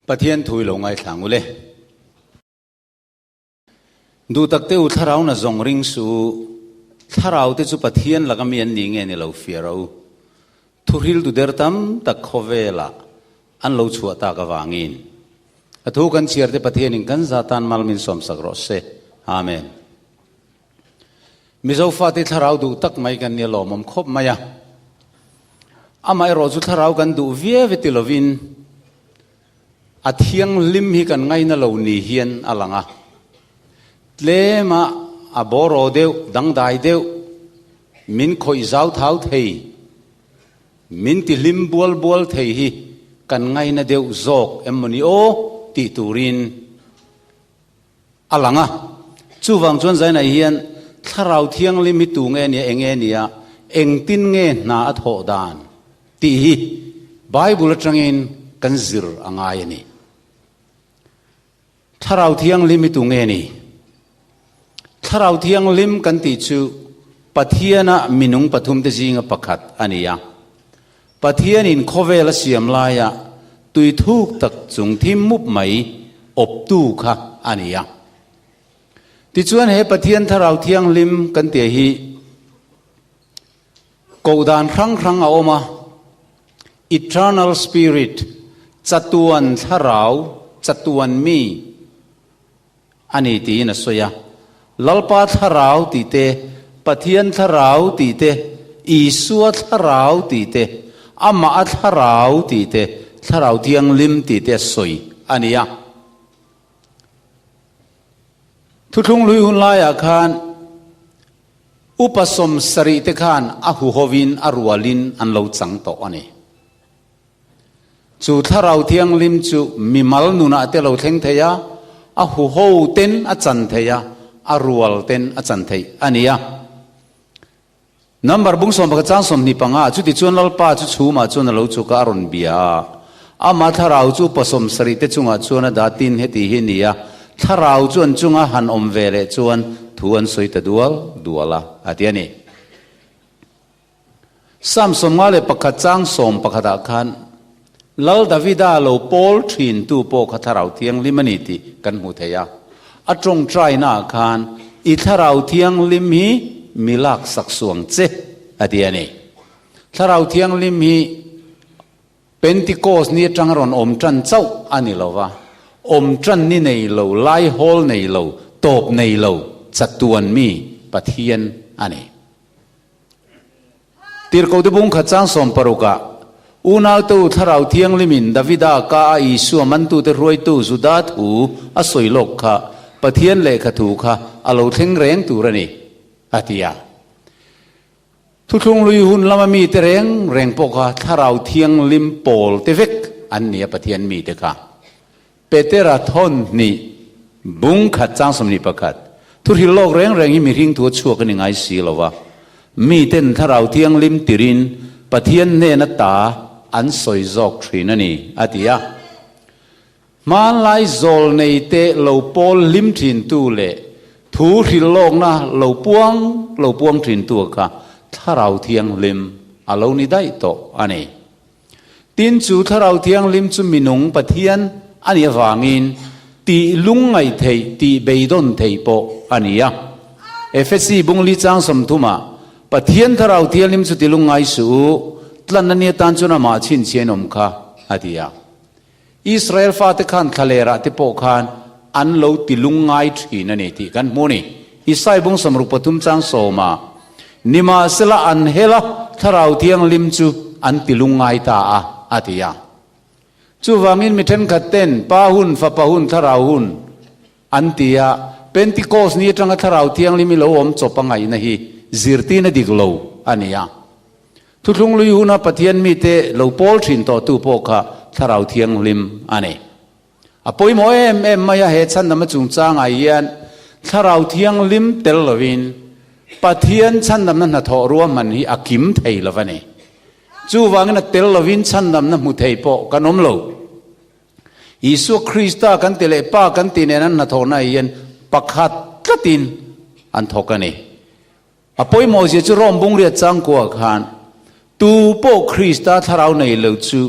Pathian thu i lo ngaithla ang ule. Duh tak te u thlarau na zawng ring suh u. Thlarau te chu Pathian laka mi an ni nge ni lo fiah rawh u. Thuhril duder tam tak khawvelah an lo chhuah tak avangin. A thu kan chhiar te Pathianin kan za tan mal min sawmsak rawh se. Amen. Mizo fate thlarau duh tak mai kan nia lawmawm khawp mai a. Amaherawh chu thlarau kan duh viau e ti lovin a thianghlim hi kan ngaina lo ni hian a lang a. Tlema a bawraw deuh, dangdai deuh, min khawih zau thau thei, min ti hlim bual bual thei hi kan ngaina deuh zawk em mawni aw tih turin A lang a. Chuvang chuan Zainai hian Thlarau Thianghlim hi tu nge nia, eng nge nia, engtin nge hna a thawh dan tih hi Bible atangin kan zir a ngai a ni. Thlarau Thianghlim hi tu nge ni? Thlarau Thianghlim kan tih chu Pathiana minung pathumte zinga pakhat a ni a. Pathianin khawvel a siam laia tui thuk tak chung thim mup mai awptu kha a ni a. Tichuan he Pathian Thlarau Thianghlim kan tih hi kohdan hrang hrang a awm a, Eternal Spirit, chatuan thlarau, chatuan mi a ni tiin a sawi a. Lalpa Thlarau tih te, Pathian Thlarau tih te, Isua Thlarau tih te, Amah a Thlarau tih te, Thlarau Thianghlim tih te a sawi a ni a. Thuthlung hlui hun laiah khan upa 70 te khan a huhovin a rualin an lo chang tawh a ni. Chu Thlarau Thianghlim chu mimal nunah te lo thleng thei a, a huho ten a chan thei a, a rual ten a chan theih a ni a. Number bung 11 chang 25, Chutichuan Lalpa chu chhumah chuan a lo chuk a, a rawn bia a. Amah Thlarau chu upa 70 te chungah chuan a dah tin heti hi a ni a, Thlarau chu an chunga han awm ve leh chuan thu an sawi ta dual dual a, a ti a ni. Psalm 51 chang 11 ah khan Lal Davida lo pawl thin tu pawh kha Thlarau Thianghlim a ni tih kan hmu thei a. A tawngtaina ah khan I Thlarau Thianghlim hi mi lak sak suang che a ti a ni. Thlarau Thianghlim hi Pentecost ni atanga rawn awm tan chauh a ni lo va, awm tan ni nei lo, laihawl nei lo, tawp nei lo, chatuan mi Pathian a ni. Tirhkohte bung khat chang 60 ah, Unautu Thlarau Thianghlimin Davida ka a Isua mantute hruaitu Juda thu a sawi lawk kha Pathian lehkha thu kha a lo thleng reng tur a ni, a ti a. Thuthlung lui hun lama mite reng reng pawh kha Thlarau Thianghlim pawl te vek an ni a Pathian mite kha. Petera thawn hnih, bung khat chang 21, Thuhril lawk reng reng hi mihring thu a chhuak a ni ngai si lo va, miten Thlarau Thianghlim tirin Pathian hnena ta an sawi zawk thin a ni, a ti a. Hmanlai zawl nei te lo pawl hlim thintu leh thu hril lawkna lo puang lo puang thintu kha Thlarau Thianghlim a lo ni daih tawh a ni. Tin, chu Thlarau Thianghlim chu minung Pathian a nih avangin tih lungngaih theih, tih beidawn theih pawh a ni a. Efesi bungli chang 30 ah, Pathian Thlarau Thianghlim chu ti lungngai suh u, tlan a nia tan chuan amah chhinchhiain awm kha, a ti a. Israel fate khan thlalerah te pawh khan an lo ti lungngai thin a ni tih kan hmu a ni. Isai bung 63 chang 10 ah, Nimahsela an hel a, Thlarau Thianghlim chu an ti lungngai ta a, a ti a. Chuvangin mi thenkhat ten Pa hun, Fapa hun, Thlarau hun an ti a, Pentecost ni atanga Thlarau Thianghlim hi lo awm chawp a ngaihna hi zirtirna dik lo a ni a. Thuthlung lui huna Pathian mite lo pawl thin tawhtu pawh kha Thlarau Thianghlim a ni. A pawimawh em em mai a, he chhandama chungchangah hian Thlarau Thianghlim tel lovin Pathian chhandamna hnathawh ruahman hi a kim thei lo a ni. Chuvangin a tel lovin chhandamna hmu thei pawh kan awm lo. Isua Krista kan ti leh Pa kan ti nen an hnathawhna hian pakhat tlatin an thawk a ni. A pawimawh zia chu Rome bungriat changkua khan tu pawh Krista thlarau nei lo chu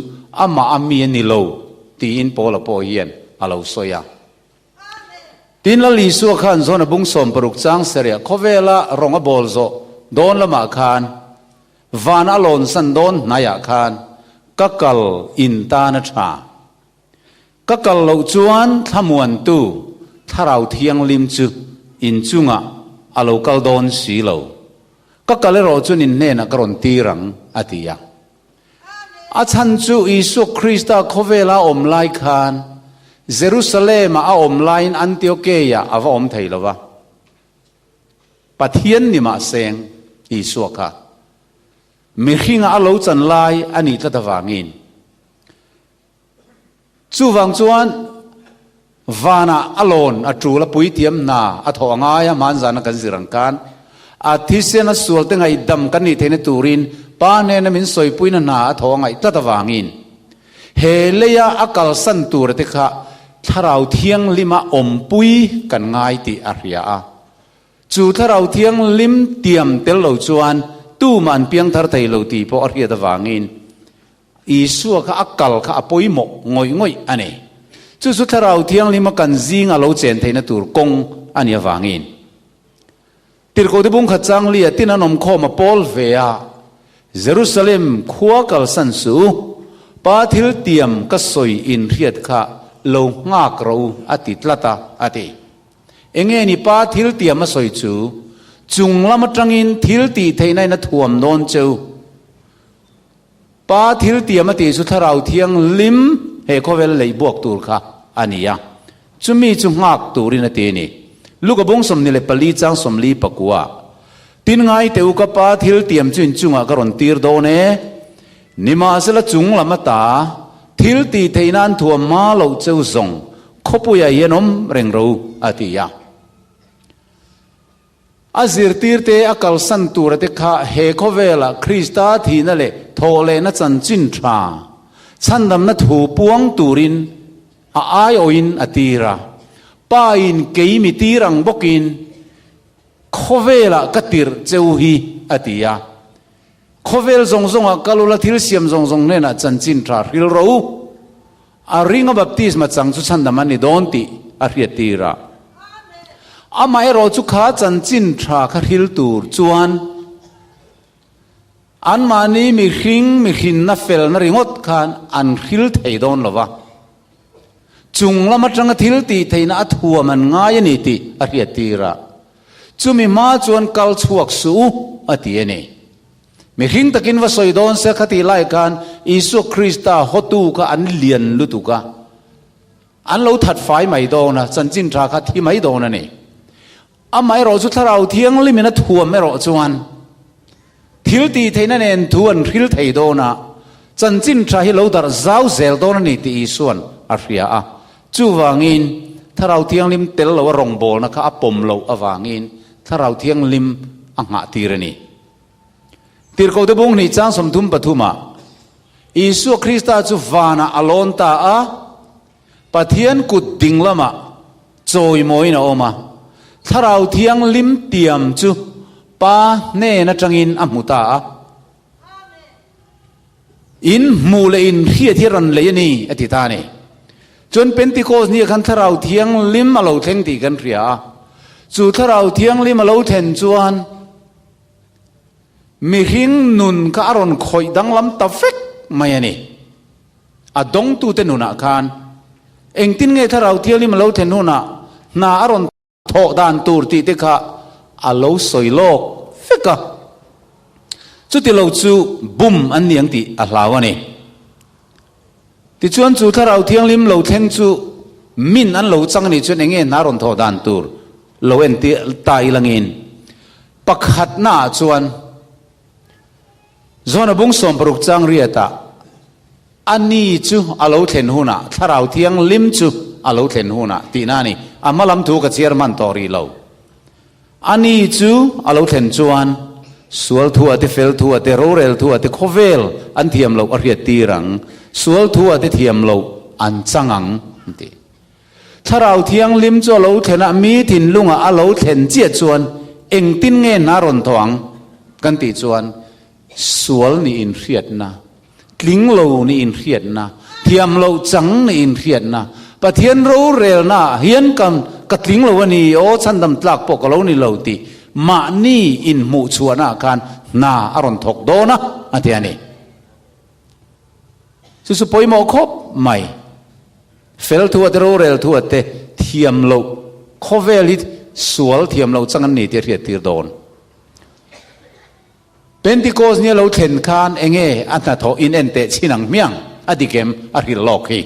amah a mi a ni lo. tiin Paula pawh hian a lo sawi a. Tin, Lal Isua khan Jona bung 60 chang seriah khawvela rawng a bawl zawh dawn lamah khan van a lawnsan dawn hnaiah khan ka kal in tan a tha. Ka kal loh chuan thlamuantu Thlarau Thianghlim chu in chungah a lo kal dawn si lo. Ka kal erawh chuan in hnenah ka rawn tir ang, a ti a. A chhan chu Isua Krista khawvela a awm lai khan Jerusalem-ah a awm laiin Antiokeia a va awm thei lo va. Pathian ni mah seng Isua kha mihringa a lo chan lai a nih tlat avangin Chuvang chuan vanah a lawn a tul a puitiam hna a thawh a ngai a, hmanzana kan zir ang khan a thisen a sual te ngaihdam kan nih theihna turin Pa hnena min sawipuina hna a thawh a ngaih tlat avangin he leia a kalsan tura te kha Thlarau Thianghlima awmpui kan ngai tih a hria a. Chu Thlarau Thianghlim tiam tel lo chuan tumah an piangthar thei lo tih pawh a hriat avangin Isua kha a kal kha a pawimawh ngawih ngawih a ni. Chu chu Thlarau Thianghlima kan zinga lo chen theihna tur kawng a nih avangin Tirhkohte bungkhat changlia tin an awm khawm a pawl ve a, Jerusalem khua kalsan suh u, Pa thil tiam ka sawi in hriat kha lo nghak rawh u a ti tlat a, a ti. Enge ni Pa thil tiam a sawi chu? Chung lam atangin thil tih theihna in a thuam dawn cheu. Pa thil tiam a tih chu Thlarau Thianghlim he khawvel lei buak tur kha a ni a, chumi chu nghak turin a ti a ni. Luka bung 24 chang 49 Tin ngai teh u ka Pa thil tiam chu inchungah ka rawn tir dawn e, nimahsela chung lam ata thil tih theih nan thuam hma loh cheu zawng khawpuiah hian awm reng ro a ti a. A zirtirte a kalsan tura te kha he khawvela Krista thihna leh thawhlehna chanchin tha, chhandamna thu puang turin a aiawhin a tir a. Pa in kei mi tir ang bawkin khawvelah ka tirh cheu hi a ti a. Khawvel zawng zawngah kal ula thil siam zawng zawng hnenah chanchin tha hril rawh u. A ringa baptisma chang chu chhandam an ni dawn tih a hriattir a. Amaherawh chu kha chanchin tha kha hril tur chuan anmahni mihring mihrinna felna ringawt khan an hril thei dawn lo va. Chung lam atanga thil tih theihna a thuam an ngai a ni tih a hriattir a. Chumi hma chuan kal chhuak suh u a ti a ni. Mihring takin va sawi dawn se khatih lai khan Isua Krista hawtu kha an lian lutuk a, an lo that fai mai dawn a, chanchin tha kha thi mai dawn a ni. Amaherawh chu Thlarau Thianghlimin a thuam erawh chuan thil tih theihna nen thu an hril thei dawn a, chanchin tha hi lo darh zau zel dawn a ni tih Isua'n a hria a. Chuvangin Thlarau Thianghlim tel lo a rawngbawlna kha a pawm loh avangin Thlarau Thianghlim a nghah tir a ni. Tirhkohte bung hnih chang 33 ah Isua Krista chu vanah a lawn ta a, Pathian kut ding lamah chawimawiin a awm a, Thlarau Thianghlim tiam chu Pa hnen atangin a hmu ta a. In hmuh leh in hriat hi rawn lei a ni, a ti ta a ni. Chuan Pentecost ni ah khan Thlarau Thianghlim a lo thleng tih kan hria a, chu Thlarau Thianghlim a lo thlen chuan Mihring nun kha a rawn khawih danglam ta vek mai a ni. A dawngtute nunah khan engtin nge Thlarau Thianghlim a lo thlen hunah hna a rawn thawh dan tur tih te kha a lo sawi lawk vek a. Chuti lo chu bum an ni ang tih a hlau a ni. Tichuan chu Thlarau Thianghlim lo thleng chu min an lo chang a nih chuan enge hna rawn thawh dan tur lo entir ta ilangin Pakhatnaah chuan Jona bung 60 chang riatah a ni chu a lo thlen hunah, Thlarau Thianghlim chu a lo thlen hunah tihna a ni. A hma lam thu ka chhiar hman tawh rih lo. A ni chu a lo thlen chuan sual thu a te, fel thu a te, rorel thu a te, khawvel an thiam loh a hriat tir ang, sual thu a te thiam loh an chang ang an ti. Thlarau Thianghlim chu a lo thlen a, mi thinlungah a lo thlen chiah chuan engtin nge hna rawn thaw ang? Kan tih chuan sual nih inhriatna, tling lo nih inhriatna, Thiam loh chang nih inhriatna, Pathian rorelna ah hian ka ka tling lo a ni, aw chhandam tlak pawh ka lo ni lo tih mahni inhmuh chhuahna ah khan hna a rawn thawk dawn a, a ti a ni. Chu chu pawimawh khawp mai. Fel thu ate rorel thu ate thiam loh khawvel hi sual thiam loh chang an ni tih a hriat tir dawn. Pentecost nia lo thlen khan enge a hnathawh in en teh chhin ang hmiang a dik em a hrilh lawk hi.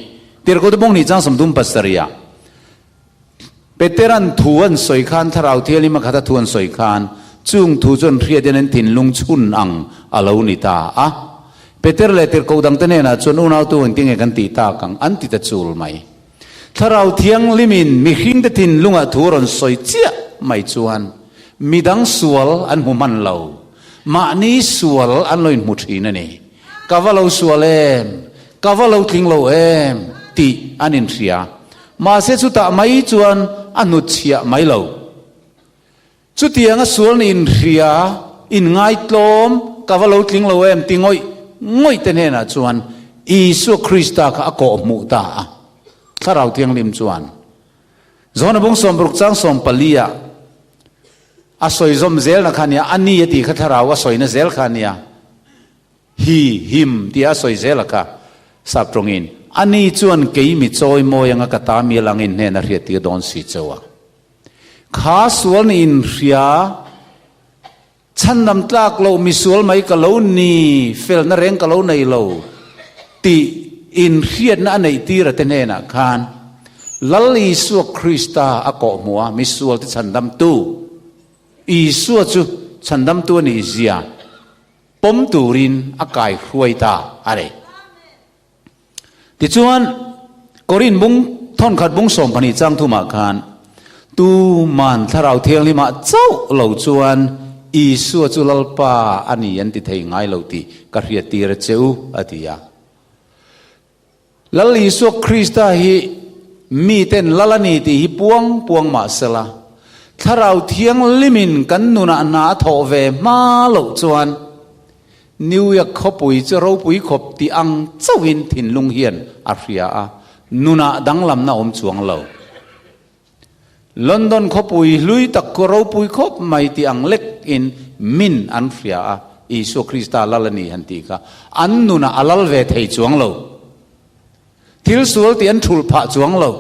Tirhkoh bawng nih chang 37 ah Peteran thu an sawi khan Thlarau Thianghlim a khat a thu an sawi khan chung thu chu an hriat in an thinlung chhun ang a lo ni ta a. Peter leh tirhkoh dangte hnenah chuan unautu engtinge kan tih tak ang an ti ta chul mai. Thlarau Thianghlimin mihringte thinlungah thu a rawn sawi chiah mai chuan midang sual an hmu hman lo. Mahni sual an lo inhmu thin a ni. Ka va lo sual em? Ka va lo tling lo em? tih an inhria. Mahse chutah mai chuan a hnutchhiah mai lo. Chutianga sual nih inhria, inngaitlawm, ka va lo tling lo em ti ngawih ngawih te hnenah chuan Isua Krista kha a kawh hmuh ta a. Thlarau Thianghlim chuan Johana bung 60 chang 14 ah a sawi zawm zelna kha nia, a ni a tih kha thlarau a sawina zel kha nia. He, him, tia a sawi zel a kha, sap tawngin, Ani chuan kei mi chawi mawi anga ka ta mi langin hnen a hriattir dawn si cheu a. Kha sual ni inhria, chhandam tlak loh mi sual mai ka lo ni, felna reng ka lo nei lo, tih inhriatna a neih tir a te hnenah khan Lal Isua Krista a kawhhmuh a, mi sual te chhandamtu, Isua chu chhandamtu a nih zia, Pawm turin a kai hruai ta a ni. Tichuan, Korin bung thawnkhat bung 12 chang thumah khan, Tuman Thlarau Thianghlimah chauh lo chuan Isua chu Lalpa a ni an ti thei ngai lo tih ka hriattir a che u, a ti a. Lal Isua Krista hi miten Lal a ni tih hi puang puang mah sela, Thlarau Thianghlimin kan nunah hna a thawh ve hma loh chuan New York khawpui chu ropui khawp tih ang chauhin thinlung hian a hria a, nunah danglamna awm chuang lo. London khawpui hlui tak khu ropui khawp mai tih ang lek in min an hria a, Isua Krista lal a ni han tih kha an nunah a lal ve thei chuang lo. Thil sual tih an thulh phah chuang lo.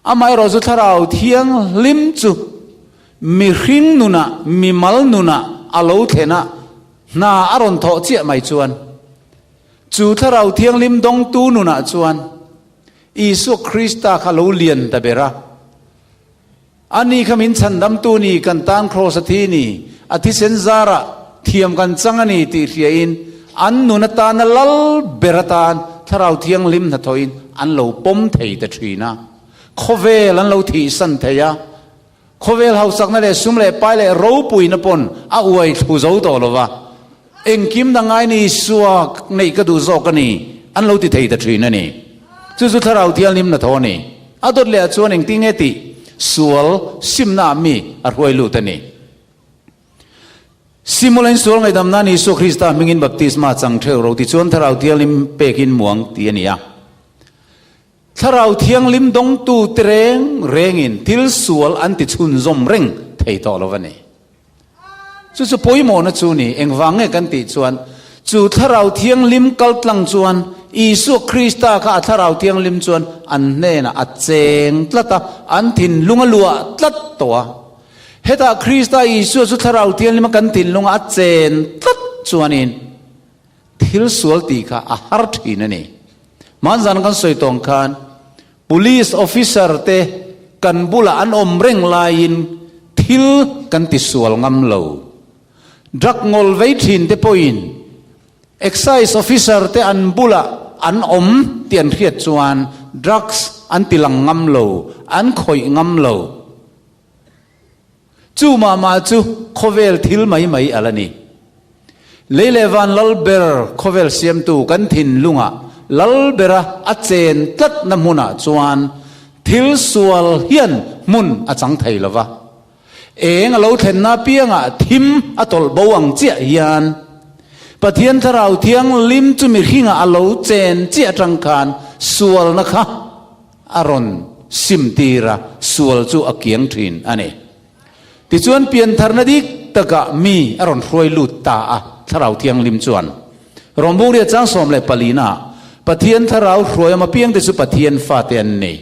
Amaherawh chu Thlarau Thianghlim chu mihring nunah, mimal nunah a lo thlen a, hna a rawn thawh chiah mai chuan chu Thlarau Thianghlim dawngtu nunah chuan Isua Krista kha lo lian ta ber a. Ani kha min chhandamtu ni, kan tan kraws a thi ni, a thisen zarah thiam kan chang a ni tih hriain an nun atana lal ber atan Thlarau Thianghlim hnathawhin an lo pawm thei ta thin a. Khawvel an lo thihsan thei a. Khawvel hausakna leh sum leh pai leh ropuina pawn a uai thlu zo tawh lo va, engkim na ngai ni Isua neih ka duh zawk a ni an lo ti thei ta thin a ni. Chu chu Thlarau Thianghlim hnathawh a ni. A dawt leh ah chuan engtin nge tih sual simna ah mi a hruai lut a ni. Simulain sual ngaihdam nan Isua Krista hmingin baptisma chang theuh ro tichuan Thlarau Thianghlim pekin muang ti a ni a. Thlarau Thianghlim dawngtu te reng rengin thil sual an ti chhunzawm reng thei tawh lo a ni. Chu chu pawimawhna chu ni, engvang nge kan tih chuan chu Thlarau Thianghlim kal tlang chuan Isua Krista kha a Thlarau Thianghlim chuan an hnenah a cheng tlat a, an thinlung a luah tlat tawh a. Hetah Krista Isua chu Thlarau Thianghlim a kan thinlunga a chen tlat chuanin, Thil sual tih kha a har thin a ni. Hmanzan kan sawi tawng khan Police officer te kan bulah an awm reng laiin thil kan ti sual ngam lo. Drug ngawl vei thin te pawhin Excise officer te an bulah an awm tih an hriat chuan drugs an ti lang ngam lo, an khawih ngam lo. Chu mah mah chu khawvel thil mai mai a la ni. Lei leh van lal ber khawvel siamtu kan thinlungah lal bera a chen tlatna hmunah chuan thil sual hian hmun a chang thei lo va. Eng a lo thlenna apiangah thim a tawlh bo ang chiah hian. Pathian Thlarau Thianghlim chu mihringah a lo chen chiah atang khan sualna kha a rawn simtir a, sual chu a kiang thin a ni. Tichuan piantharna dik takah mi a rawn hruai lut ta a, Thlarau Thianghlim chuan. Rawmbukria chang 14 ah Pathian Thlarau hruai awm apiangte chu Pathian fate an ni.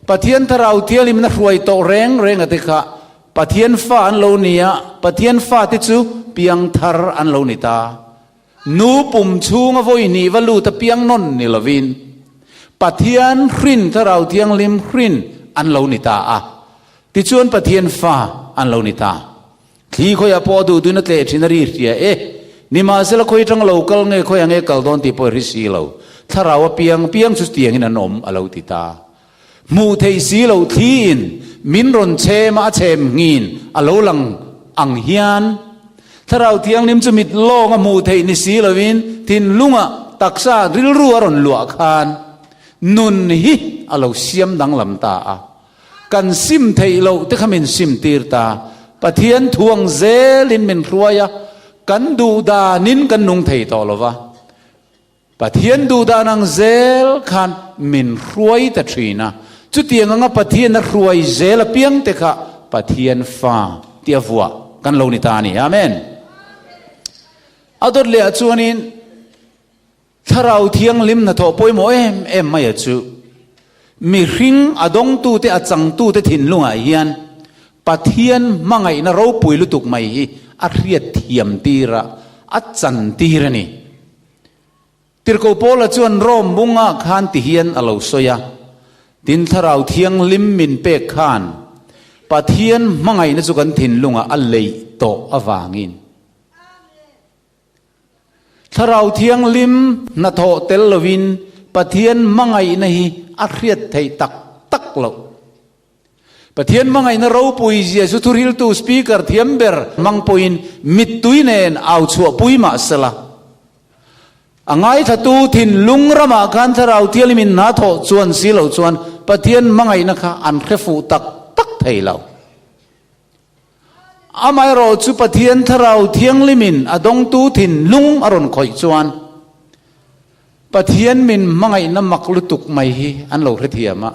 Pathian Thlarau Thianghlimna hruai tawh reng reng a te kha Pathian fa an lo ni a, Pathian fate chu piangthar an lo ni ta. Nu pum chhunga vawi hnih va lut a piang nawn ni lovin Pathian hrin Thlarau Thianghlim hrin an lo ni ta a. Tichuan Pathian fa an lo ni ta. Thli khawiah pawh a duh duhin a tleh thin a ri hria e. Nimahsela khawi atanga lo kal nge khawi ang e kal dawn tih pawh i hre si lo. Thlarau a piang piang chu tiangin an awm a lo ti ta. Hmuh theih si lo thliin min rawn chhem a a chhem nghin a lo lang ang hian Thlarau Thianghlim chu mit lawng a hmuh theih ni si lovin thinlungah taksa rilru a rawn luah khan nun hi a lo siam danglam ta a. Kan sim theih loh te kha min sim tir ta. Pathian thuang zelin min hruai a, kan duh danin kan nung thei tawh lo va. Pathian duh dan ang zel khan min hruai ta thin a. Chutiang anga Pathian a hruai zel apiang te kha Pathian fa tia vuah kan lo ni ta a ni. Amen. A dawt leh ah chuanin Thlarau Thianghlim hnathawh pawimawh em em maia chu mihring a dawngtute a changtute thinlungah hian Pathian hmangaihna ropui lutuk mai hi a hriat thiam tir a, a chan tir a ni. Tirhkoh Paula chuan Rome bungah khan ti hian a lo sawi a, Tin Thlarau Thianghlim min pek khan Pathian hmangaihna chu kan thinlungah a leih tawh avangin, Thlarau Thianghlim hnathawh tel lovin Pathian hmangaihna hi a hriat theih tak tak loh. Pathian hmangaihna ropui zia chu thuriltu speaker thiam ber hmang pawhin mittui nen au chhuahpui mah sela. A ngaithlatu thinlung ramah khan Thlarau Thianghlimin hna thawh chuan si loh chuan Pathian hmangaihna kha an hre fuh tak tak thei lo. Amaherawh chu Pathian Thlarau Thianghlimin a dawngtu thinlung a rawn khawih chuan Pathian min hmangaihna mak lutuk mai hi an lo hrethiam a,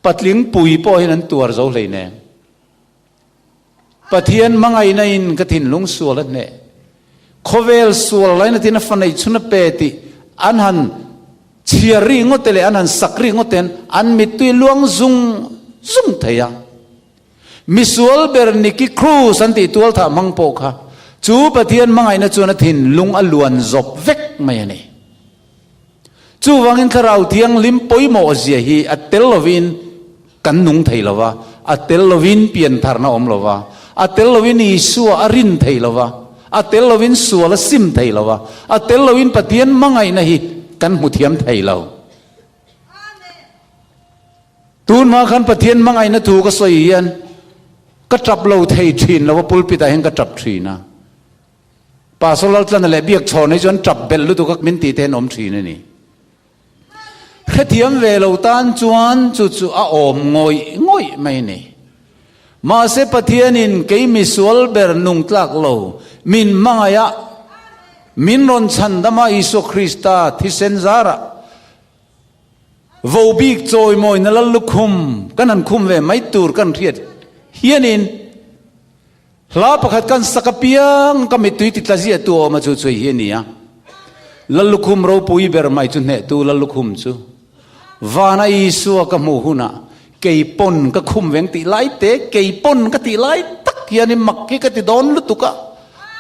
patling pui pawh hian an tuar zo hleinem. Pathian hmangaihna in ka thinlung sual a hneh. Khawvel sual lainatin a fa neih chhun a pe tih an han chhiar ri ngawt te leh an han sak ri ngawt ten an mittui luang zung zung thei a. Misual ber Nicky Cruz an tih tualthah hmang pawh kha chu Pathian hmangaihna chuan a thinlung a luan zawp vek mai a ni. Chuvangin Thlarau Thianghlim pawimawh zia hi a tel lovin kan nung thei lo va, a tel lovin piantharna a awm lo va, a tel lovin Isua a rin thei lo va, a tel lovin sual a sim thei lo va, a tel lovin Pathian hmangaihna hi kan hmu thiam thei lo. Tunhma khan Pathian hmangaihna thu ka sawi hian ka tap lo thei thin lo a, pulpit ah hian ka tap thin a. Pastor Laltlana leh Biak Chhawn hi chuan tap belh lutuk a min tih te an awm thin a ni. Hrethiam ve lo tan chuan chu chu a awm ngawih ngawih mai a ni. Mahse Pathianin kei misual ber nung tlak lo min hmangaih a, min rawn chhandam a Isua Krista thisen zarah, Vo bik chawimawina lal lukhum kan han khum ve mai tur kan hriat hianin hla pakhat kan sak apiang ka mittui ti tla ziah tu awm a chu chu hi a ni a. Lal lukhum ropui ber mai chu hnehtu lal lukhum chu vana Isua ka hmuh hunah kei pawn ka khum veng tih lai te kei pawn ka tih lai tak hianin mak hi ka ti dawn lutuk a,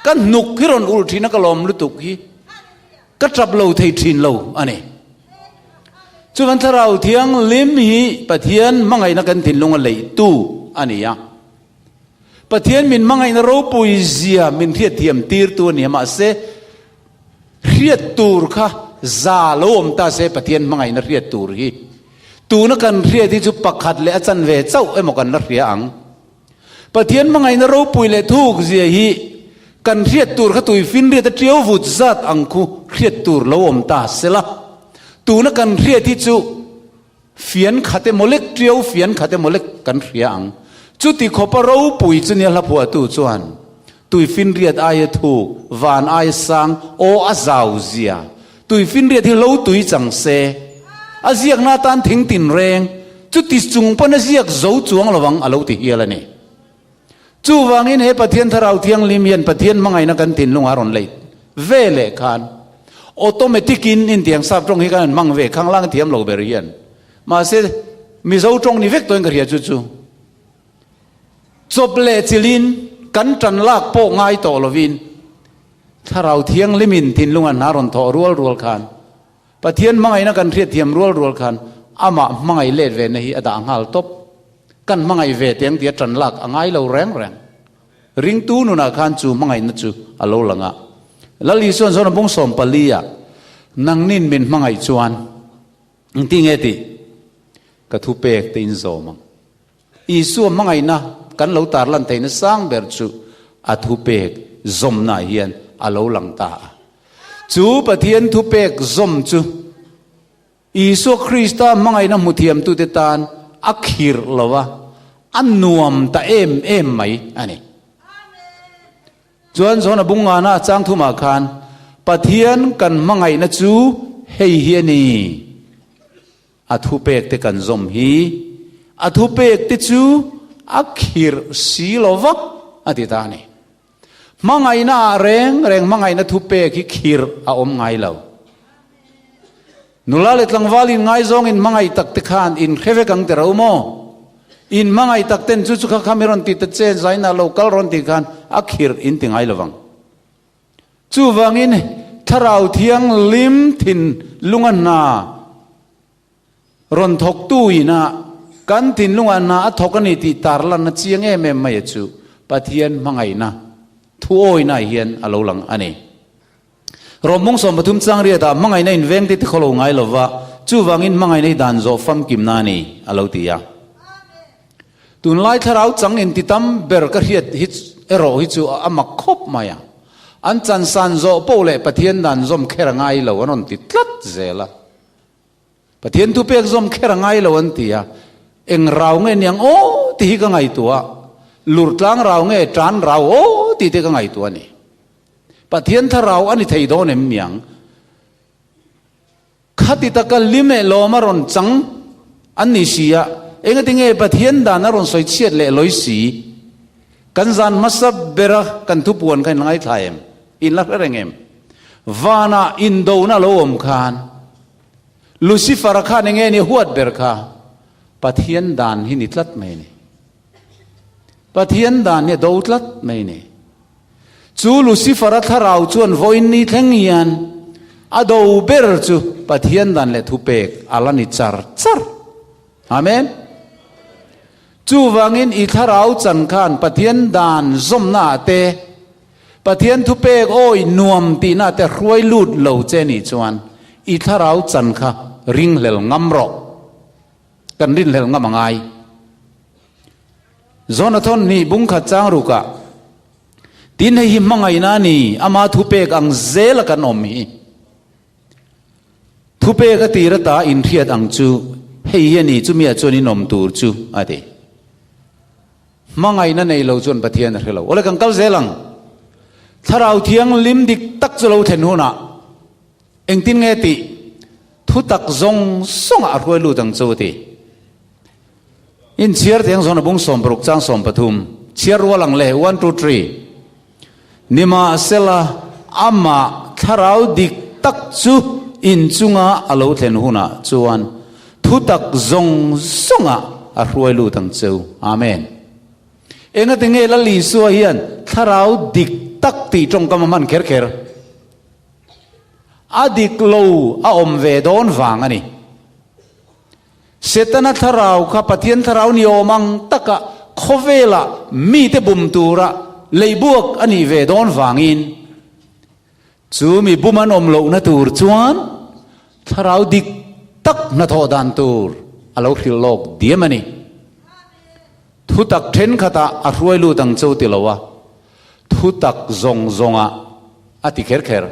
ka hnuk hi rawn ulh thin a ka lawm lutuk hi. Ka tap lo thei thin lo a ni. Chuvan Thlarau Thianghlim hi Pathian hmangaihna kan thinlung a leihtu a ni a. Pathian min hmangaihna ropui zia min hriatthiam tirtu a ni a, mahse hriat tur kha za lo awm ta se Pathian hmangaihna hriat tur hi tuna kan hriat hi chu pakhat leh a chanve chauh emaw kan la hria ang. Pathian hmangaihna ropui leh thuk zia hi kan hriat tur kha tui finriat a tiau vut zat ang khu hriat tur lo awm ta sela. Tuna kan hriat hi chu fian khat emaw lek tiau fian khat emaw lek kan hria ang. Chuti khawpa ropui chu nia hlaphuahtu chuan. Tuifinriat aia thuk, van aia sang, aw a zau zia. Tuifinriat hi lo tui chang se. A ziakna atan thing tin reng, chuti chung pawn a ziak zo chuang lovang a lo ti hial a ni. Chuvangin he Pathian Thlarau Thianghlim hian Pathian hmangaihna kan thinlung a rawn lei ve leh khan automatic in intiang sap tawng hi kan han hmang ve khanglang a thiam lo ber hian. Mahse Mizo tawng ni vek tawhin ka hria chu chu. Chawp leh chilhin kan tan lak pawh ngai tawh lovin Thlarau Thianghlimin thinlung a hna rawn thawh rual rual khan Pathian hmangaihna kan hriatthiam rual rual khan amah hmangaih let ve na hi a dah nghal tawp. Kan hmangaih ve teng tia tan lak a ngai lo reng reng. Ringtu nunah khan chu hmangaihna chu a lo lang a. Lal Isuan zawn a bung 14 ah, Nangnin min hmangaih chuan engti nge tih ka thupek te in zawm ang. Isua hmangaihna kan lo tarlan theihna sang ber chu a thupek zawmnaah hian a lo lang ta a. Chu Pathian thupek zawm chu Isua Krista hmangaihna hmuthiamtute tan a khirh lo a, a nuam ta em em mai a ni. Chuan John-a bung ngana a chang thumah khan, Pathian kan hmangaihna chu hei hi a ni. A thupek te kan zawm hi, a thupek te chu a khirh si lo vak a ti ta a ni. Hmangaihna ah reng reng hmangaihna thupek hi khirh a awm ngai lo. Nula leh tlangval in ngaizawng in hmangaih tak te khan in hre vek ang tiraw maw? In hmangaih tak ten chu chu kha kha mi rawn ti ta che, zaina lo kal rawn ti khan a khirh in ti ngai lovang. Chuvangin Thlarau Thianghlim thinlunga hna rawn thawktu ina kan thinlungah hna a thawk a ni tih tarlanna chiang em em mai chu Pathian hmangaihna thuawina hian a lo lang a ni. Rawhmung 13 chang riatah hmangaihna invengte ti khaw lo ngai lova, chuvangin hmangaihna hi dan zawh famkimna a ni a lo ti a. Tunlai thlarau chang inti tam ber ka hriat hi erawh hi chu a mak khawp mai a. An chansan zawh poh leh Pathian dan zawm kher a ngai lo an rawn ti tlat zel a. Pathian thupek zawm kher a ngai lo an ti a. Eng rau nge niang aw tih hi ka ngaihtuah a. Lur tlang rau nge tan rau aw tih te ka ngaihtuah a ni. Pathian thlarau a ni thei dawn em niang? Khati taka lim leh lawm a rawn chang an ni si a, engati nge Pathian dan a rawn sawi chhiat leh lawi si? Kan zan hmasa bera kan thupuan kha in la ngaithla em? In la hre reng em? Vanah indona a lo awm khan Lucifer-a khan enge ni huat ber kha? Pathian dan hi ni tlat mai a ni. Pathian dan hi a do tlat mai a ni. Chu Lucifer-a thlarau chuan vawiin ni thleng hian a do ber chu Pathian dan leh thupek a la ni char char. Amen. Chuvangin i thlarau chan khan Pathian dan zawmna ah te, Pathian thupek awi nuam tihna ah te hruai lut lo che nih chuan i thlarau chan kha ringhlel ngam rawh. Kan rinhlel ngam a ngai. Jonathan nih bungkhat chang rukah, Tin hei hi hmangaihna a ni, ama thupek ang zela kan awm hi. Thupek a tir ata inhriat ang chu hei hi a ni, chumi ah chuan in awm tur chu, a ti. Hmangaihna nei lo chuan Pathian a hre lo. Awle kan kal zel ang. Thlarau Thianghlim dik tak chu lo thlen hunah engtin nge tih thutak zawng zawngah a hruai lut ang chu a ti. In chhiar teng zawn a bung 60 chang 13 chhiar rual ang le one two three. Nimahsela amah thlarau dik tak chu in chunga a lo thlen hunah chuan thutak zawng zawngah a hruai lut ang cheu. Amen. Engati nge Lal Isua hian thlarau dik tak tih tawngkam a hman kher kher? A dik lo a awm ve dawn vang a ni. Setana thlarau kha Pathian thlarau ni awm ang taka khawvela mite bum tura leibuak a nih ve dawn vangin chu mi bum an awm lohna tur chuan thlarau dik tak hnathawh dan tur a lo hrilh lawk diam a ni. Thutak thenkhatah a hruai lut ang cho ti lo a, thutak zawng zawngah a ti kher kher.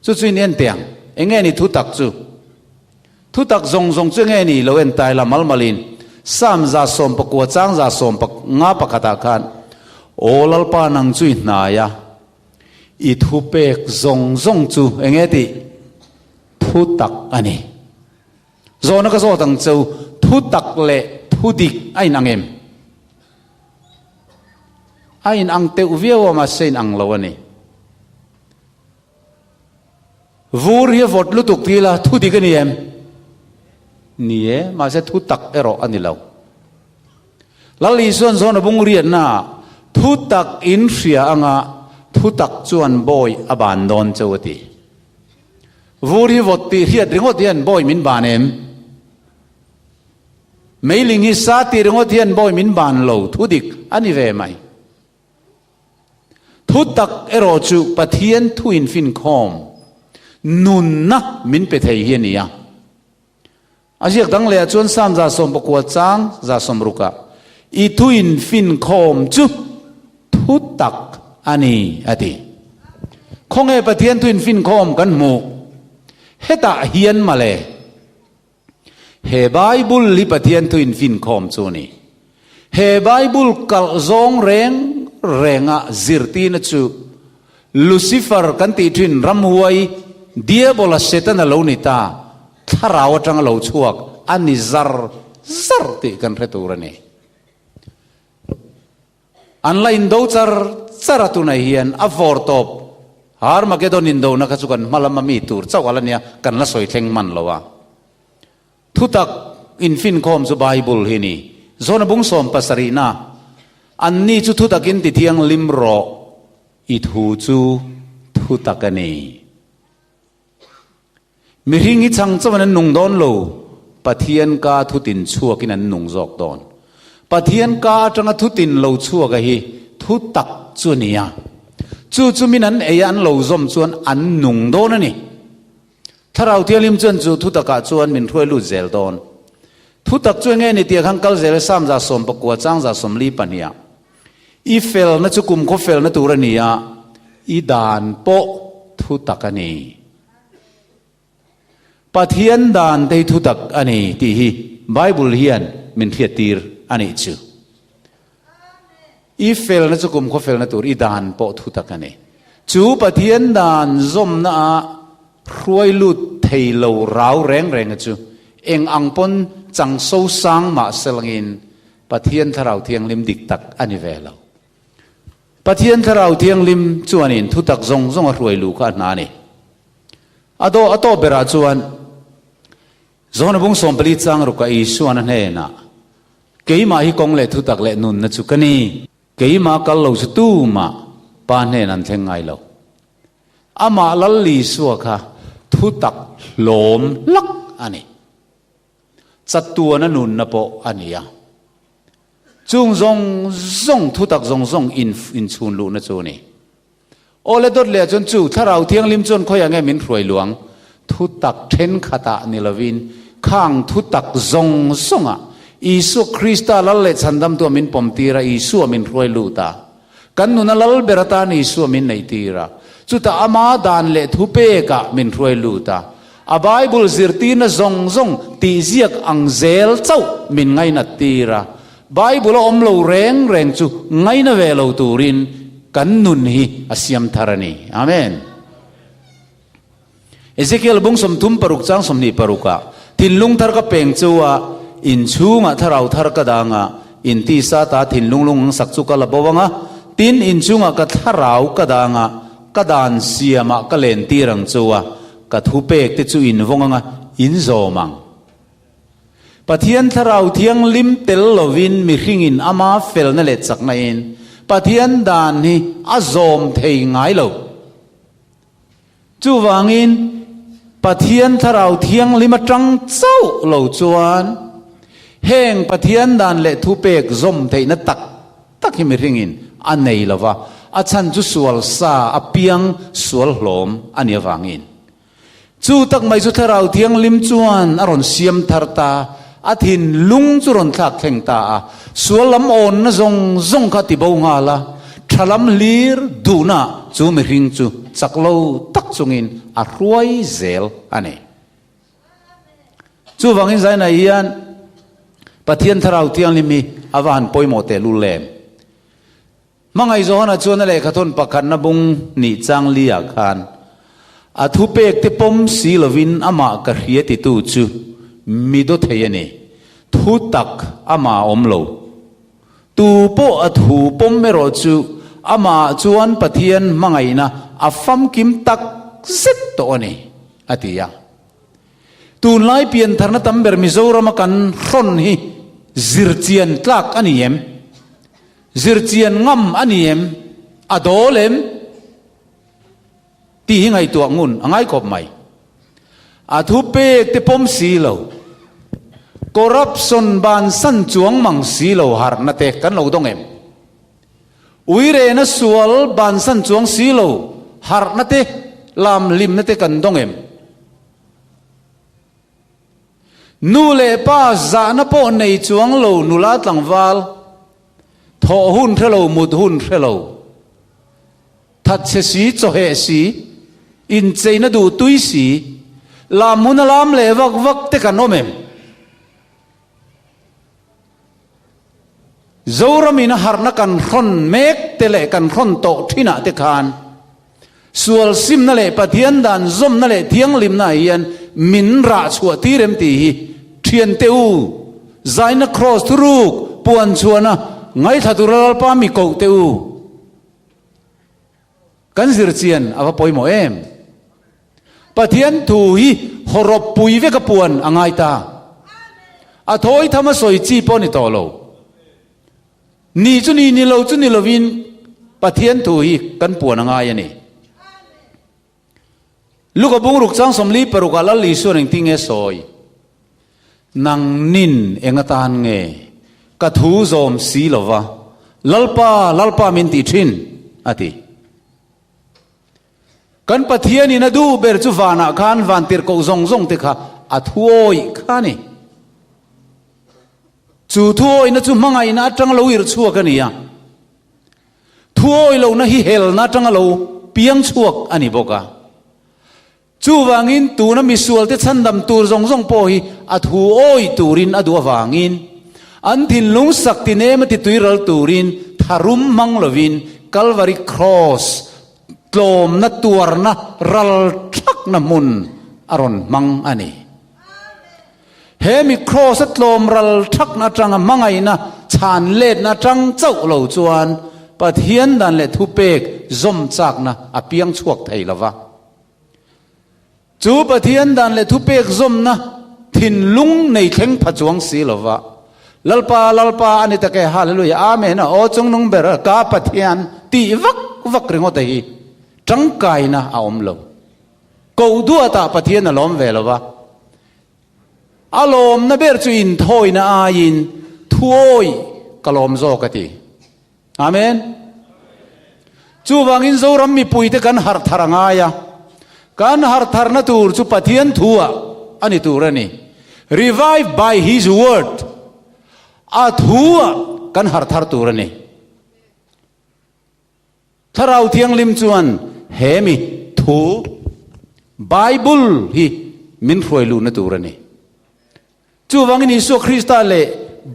Chu chu in en teh ang, eng nge ni thutak chu? Thutak zawng zawng chu nge ni lo en tai la mal malin Psalm 119 chang 151 ah khan. Aw Lalpa nang chu i hnai a, i thupek zawng zawng chu eng nge tih? Thu tak a ni. Zawhna ka zawt ang cheu, thu tak leh thu dik a inang em? A inang teuh viau a mahse inang lo a ni. Vur hi a vawt lutuk ti ila thu dik a ni em? Ni e, mahse thu tak erawh a ni lo. Lal Isuan zawn a bung riatna ah thu tak in hria anga thu tak chuan bawi a ban dawn cheu a ti. Vur hi vawt tih hriat ringawt hian bawi min ban em? Meiling hi sa tih ringawt hian bawi min ban lo, thu dik a ni ve mai. Thu tak erawh chu Pathian thu infinkhawm nunna min pe thei hi a ni a. A ziak dang lehah chuan Psalm 19 chang 60ah, I thu infinkhawm chu thu tak a ni, a ti. Khawnge Pathian thu infinkhawm kan hmuh? Hetah hian mawle. He Bible hi Pathian thu infinkhawm chu a ni. He Bible kalh zawng reng renga zirtirna chu Lucifer kan tih thin ramhuai Diabola Setana lo ni ta, thlarau atanga lo chhuak a ni zar zar tih kan hre tur a ni. An la indo char char a tunah hian a vawr tawp Armageddon indona kha chu kan hma lama mi tur chauh a la nia, kan la sawi thleng hman lo a. Thutak infinkhawm chu Bible hi ni. Zawna bung sawm pasarihna, Anni chu thutakin ti thianghlim rawh, i thu chu thutak a ni. Mihring hi chhang chauhin an nung dawn lo, Pathian ka thutin chhuakin an nung zawk dawn. Pathian ka atanga thutin lo chhuaka hi thutak chu a ni a. Chu chu min an ei a an lo zawm chuan an nung dawn a ni. Thlarau Thianghlim chuan chu thutakah chuan min hruai lut zel dawn. Thutak chu enge ni tih khan kal zel e Psalm 19 chang 42ah. I felna chu kumkhaw felna tur a ni a, i dan pawh thutak a ni. Pathian dan te hi thutak a ni tih hi Bible hian min hriattir a nih chu. I felna chu kumkhaw felna tur, i dan pawh thutak a ni. Chu Pathian dan zawmna ah hruai lut thei lo rau reng reng a chu eng ang pawn chang so sang mah selangin Pathian Thlarau Thianghlim dik tak a ni ve lo. Pathian Thlarau Thianghlim chuanin thutak zawng zawng a hruai luh kha a hna a ni. A daw a tawp berah chuan Johana bung 14 chang rukah Isuan a hnenah, Keimah hi kawng leh thutak leh nunna chu ka ni. Keimah kal lo chu tumah Pa hnen an thleng ngai lo. Amah Lal Isua kha thutak hlawm hlak a ni. Chatuana nunna pawh a ni a. Chung zawng zawng thutak zawng zawng in inchhun luhna chu a ni. Aw le dawt leh chuan chu Thlarau Thianghlim chuan khawiah nge min hruai luang? Thutak thenkhatah ni lovin khang thutak zawng zawngah Isua Krista Lal leh Chhandamtua min pawm tir a, Isua min hruai lut a. Kan nuna Lal ber atan Isua min neih tir a, chutah ama dan leh thupekah min hruai lut a. A Bible zirtirna zawng zawng tihziak ang zel chauh min ngainat tir a. Bible a awm lo reng reng chu ngaina ve lo turin kan nun hi a siam thar a ni. Amen. Ezekiel bung 36 chang 26 ah, Thinlung thar ka peng chu a, inchhungah thlarau thar ka dang a, in tisa ta thinlung lung ang sak chu ka la bo ang a, tin inchhungah ka thlarau ka dang a, ka dan siamah ka len tir ang chu a, ka thupek te chu in vawng ang a, in zawm ang. Pathian Thlarau Thianghlim tel lovin mihringin ama felna leh chakna in Pathian dan hi a zawm thei ngai lo. Chuvangin Pathian Thlarau Thianghlim atang chauh lo chuan heng Pathian dan leh thupek zawm theihna tak tak hi mihringin a nei lo va, a chhan chu sual sa a piang sual hlawm a nih avangin. Chu tak mai chu Thlarau Thianghlim chuan a rawn siam thar ta, a thinlung chu rawn thlak thleng ta a, sual lam awnna zawng zawng kha ti bo nghal a, tha lam hlir duhna chu mihring chu chak lo tak chungin a hruai zel a ni. Chuvangin zainah hian Pathian Thlarau Thianghlim hi a va han pawimawh tehlul em? Hmangaih Johana chuan a lehkhathawn pakhatna bung nih chang li ah khan, A thupek te pawm si lovin amah ka hria titu chu mi daw thei a ni. Thu tak amah a awm lo. Tu pawh a thu pawm erawh chu amah chuan Pathian hmangaihna a famkim tak zet tawh a ni, a ti a. Tunlai piantharna tam ber Mizorama kan hrawn hi zirchian tlak a ni em? Zirchian ngam a ni em? A dawl em? Tih hi ngaihtuah ngun a ngai khawp mai. A thupek te pawm si lo, corruption bansan chuang mang si lo harhna te kan lo dawng em? Uirena sual bansan chuang si lo harhna te, lam hlimna te kan dawng em? Nu leh pa zahna pawh nei chuang lo nula tlangval, thawh hun hre lo, mut hun hre lo, thatchhe si, chawheh si, incheina duh tui si, lam hun a lam leh vak vak te kan awm em? Zoramin a harhna kan hrawn mek te leh kan hrawn tawh thinah te khan sual simna leh Pathian dan zawmna leh thianghlimna ah hian min rah chhuah tir em tih hi thiante u zaina kraws thuruk puan chhuahna ngaithla tura Lalpa mi koh te u kan zir chian a va pawimawh em. Pathian thu hi hawrawp pui vek a puan a ngai ta. A thawi tham a sawi chi pawh a ni tawh lo. Ni chu ni, ni lo chu ni lovin Pathian thu hi kan puan a ngai a ni. Luka bungruk chang 46 ah Lal Isuan engtin nge sawi? Nang nin eng atan nge ka thu zawm si lova Lalpa, Lalpa min tih thin? a ti. Kan Pathianin a duh ber chu vanah khan van tirhkoh zawng zawng te kha a thuawih kha a ni. Chu thuawihna chu hmangaihna atanga lo irh chhuak a ni a. Thuawih lohna hi helna atanga lo piang chhuak a ni bawk a. Chuvangin tuna misualte chhandam tur zawng zawng pawh hi a thuawih turin a duh avangin an thinlung sak ti nem a ti tuiral turin tharum hmang lovin Kalvari Kraws tlawmna tuarna ral thakna hmun a rawn hmang a ni. He mi Kraws a tlawm ral thakna atanga hmangaihna chhan letna atang chauh lo chuan Pathian dan leh thupek zawm chakna a piang chhuak thei lova. Chu Pathian dan leh thupek zawmna thinlung nei thleng pha chuang si lova, Lalpa, Lalpa a ni tak e, Hallelujah, Amen, aw chungnung ber ka Pathian tih vak vak ringawt a hi tangkaina a awm lo. Koh duatah Pathian a lawm ve lova, a lawmna ber chu inthawina aiin thuawi ka lawm zawk a ti. Amen. Chuvangin Zoram mipuite kan harh thar a ngai a, kan harh tharna tur chu Pathian thu ah a ni tur a ni. Revive by His word. A thu ah kan harh thar tur a ni. Thlarau Thianghlim chuan he mi thu Bible hi min hruai luhna tur a ni. Chuvangin Isua Krista leh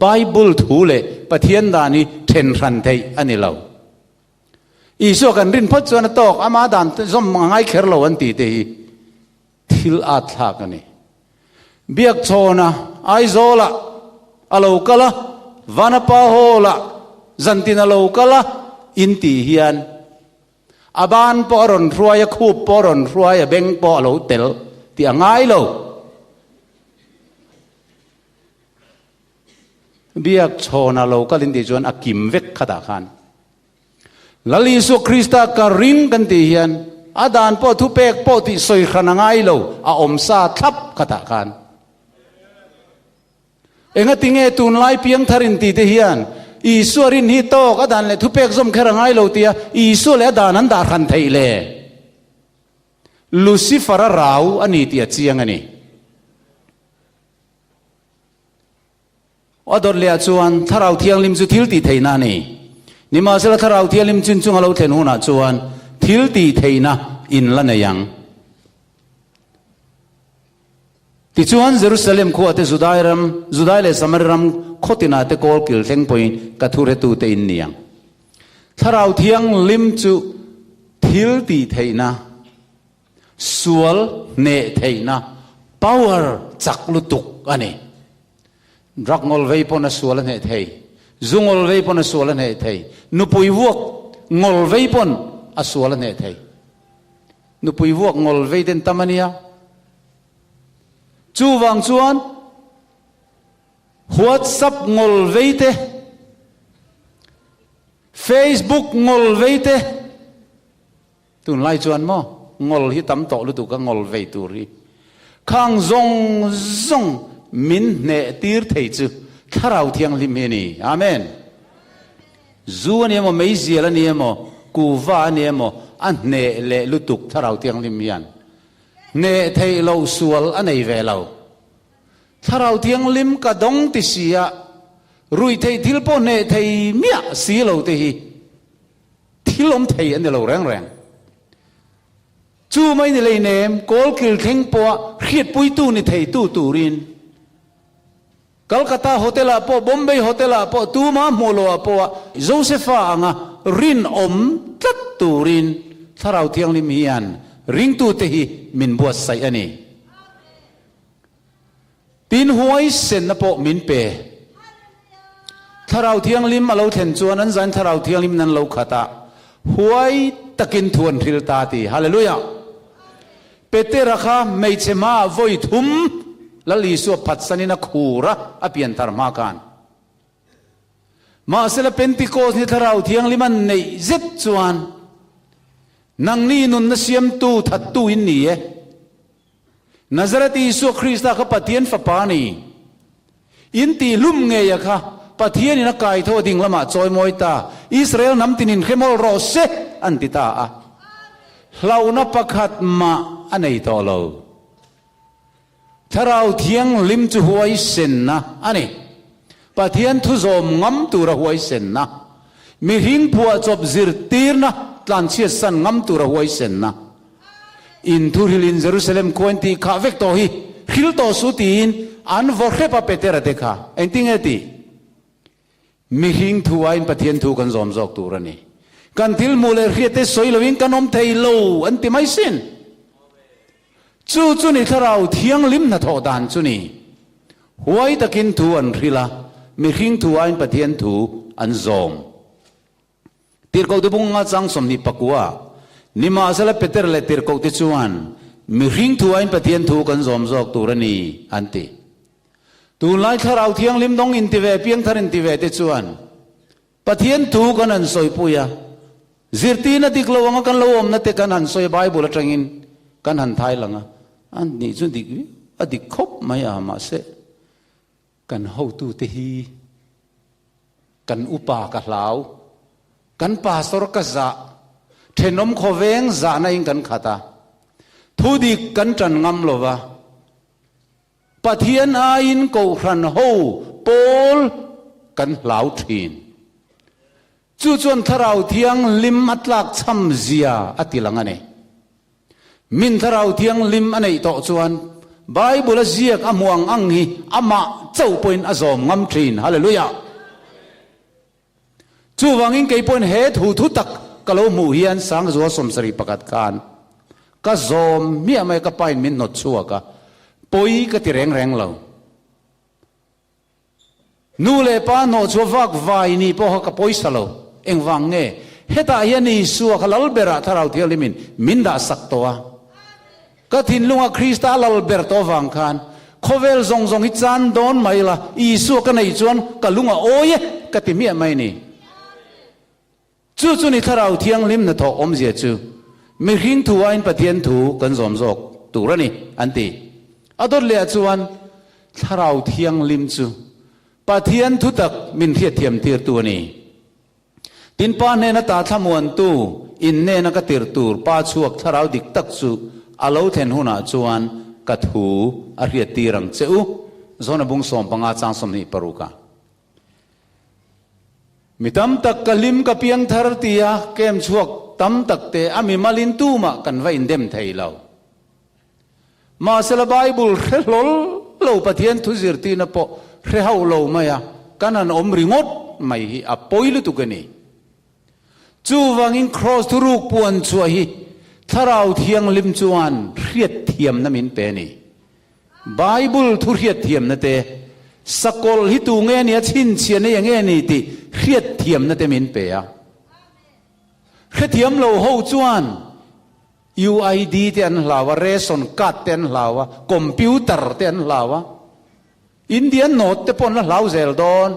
Bible thu leh Pathian dan hi then hran theih a ni lo. Isua kan rin phawt chuan a tawk, ama dan zawm a ngai kher lo an tih te hi thil at thlak a ni. Biakchhawna Aizawlah a lo kal a, Vanapa Hall-ah zantin a lo kal a in tih hian A ban pawh a rawn hruai, a khup pawh a rawn hruai, a beng pawh a lo tel tih a ngai lo. Biak chhawna lo kal in tih chuan a kim vek khatah khan. Lal Isua Krista ka ring kan tih hian a dan pawh thupek pawh tih sawi hran a ngai lo, a awm sa thlap khatah khan. Engatinge tunlai piangthar in tih te hian Isua rin hi tawk a dan leh thupek zawm kher a ngai lo tia Isua leh a dan an dah hran theih le? Lucifer a rau a ni tih a chiang a ni. A dawt leh ah chuan Thlarau Thianghlim chu thil tih theihna a ni. Nimahsela Thlarau Thianghlim chin chunga lo thlen hunah chuan thil tih theihna in la nei ang. Tichuan, Jerusalem khua te, Judai ram, Judai leh Samari ram khaw tinah te kawl kil thleng pawhin ka thuretute in ni ang. Thlarau Thianghlim chu thil tih theihna, sual hneh theihna, power chak lutuk a ni. Drug ngawl vei pawn a sual a hneh thei, zu ngawl vei pawn a sual a hneh thei, nupui vuak ngawl vei pawn a sual a hneh thei. Nupui vuak ngawl vei ten tam a nia. Chuvang chuan WhatsApp ngawl vei te, Facebook ngawl vei te, Tunlai chuan maw ngawl hi tam tawh lutuk a ngawl vei tur hi khang zawng zawng min hneh tir thei chu Thlarau Thianghlim hi a ni. Amen. Zu a ni emaw, meizial a ni emaw, kuva a ni emaw, a hneh leh lutuk Thlarau Thianghlim hian hneh theih loh sual a nei ve lo. Thlarau Thianghlim ka dawng ti si a, ruih theih thil pawh hneh thei miah si lo te hi Thil awm thei a ni lo reng reng. Chu mai ni leinem kawlkil thleng pawha hriatpuitu ni theitu turin Calcutta Hotel-ah pawh, Bombay Hotel-ah pawh, tuma hmuh loah pawha Josepha anga rinawm tlat turin Thlarau Thianghlim hian ringtute hi min buatsaih a ni. Tin huaisenna pawh min pe. Thlarau Thianghlim a lo thlen chuan an zain Thlarau Thianghlim in an lo khat a, huai takin thu an hril ta ti. Hallelujah! Petera kha hmeichhe hmaah vawi thum Lal Isua phatsanin a khur a, a pianthar hma khan. Mahsela Pentecost ni Thlarau Thianghlim an neih zet chuan nangni nunna siamtu thattu in ni e. Nazareth Isua Krista kha Pathian Fapa a ni. In tihhlum ngeia kha Pathianin a kaitho ding lamah chawimawi ta, Israel hnam tinin hremawlh rawh se, an ti ta a. Hlauhna pakhat mah a nei tawh lo. Thlarau Thianghlim chu huaisenna a ni. Pathian thuzawm ngam tura huaisenna, mihring phuahchawp zirtirna tlanchhiatsan ngam tura huaisenna. In thuhrilin Jerusalem khua in tih khah vek tawh hi hril tawh su tiin an vaw hrep a Petera te kha. Engtinge tih? Mihring thu aiin Pathian thu kan zawm zawk tur a ni. Kan thil hmuh leh hriat te sawi loin kan awm thei lo an ti mai sin. Chu chu ni Thlarau Thianghlim hnathawh dan chu ni. Huai takin thu an hril a, mihring thu aiin Pathian thu an zawm. Tirhkohte bunga chang 29 Nimahsela Peter leh tirhkohte chuan, Mihring thu aiin Pathian thu kan zawm zawk tur a ni, an ti. Tunlai Thlarau Thianghlim dawng inti ve, piangthar inti ve te chuan Pathian thu kan han sawipui a, zirtirna dik lo anga kan lo awmna te kan han sawi a, Bible atangin kan han thai lang a, an nih chu dik viau, a dik khawp mai a, mahse Kan hotute hi kan upa ka hlau, kan pastor ka zah, thenawm khawveng zahna in kan khat a, thudik kan tan ngam lo va, Pathian aiin Kohhran ho pawl kan hlau thin. Chu chuan Thlarau Thianghlim a tlakchham zia a ti lang a ni. Min Thlarau Thianghlim a neih tawh chuan Bible a ziak a hmu ang ang hi amah chauh pawhin a zawm ngam thin. Hallelujah! Chuvangin kei pawhin he thu thu tak ka lo hmuh hian Sangzual 71 khan ka zawm hmiah mai ka pain min hnawt chhuak a, pawi ka ti reng reng lo. Nu leh pa hnawhchhuah vak vai nih pawh kha ka pawisa lo. Engvang nge? Hetah hian Isua kha lal berah Thlarau Thianghlimin min dah sak tawh a. Ka thinlunga Krista a lal ber tawh avang khan khawvel zawng zawng hi chan dawn mai la, Isua ka neih chuan ka lung a awi e ka ti hmiah mai ni. Chu chu ni Thlarau Thianghlim hnathawh awmzia chu mihring thu aiin Pathian thu kan zawm zawk tur a ni, an ti. A dawt lehah chuan Thlarau Thianghlim chu Pathian thutak min hriatthiam tirtu a ni. Tin, Pa hnena ta thlamuantu, in hnena ka tir tur Pa chhuak Thlarau dik tak chu a lo thlen hunah chuan ka thu a hriattir ang che u. Zona bung 15 chang 26 ah. Mi tam tak ka hlim ka piang thar tia kem chhuak tam tak te a mi malin tumah kan va indem thei lo. Mahsela Bible hre hlawl lo Pathian thu zirtirna pawh hre hauh lo mai a, kan han awm ringawt mai hi a pawi lutuk a ni. Chuvangin Kraws thuruk puan chhuah hi Thlarau Thianghlim chuan hriatthiamna min pe a ni. Bible thu hriatthiamna te, sakawlh hi tu nge ni a, chhinchhiahna hi enge ni tih hriatthiamna te min pe a. Hrethiam lo ho chuan UID te an hlau a, ration card te an hlau a, computer te an hlau a, Indian note te pawh an la hlau zel dawn.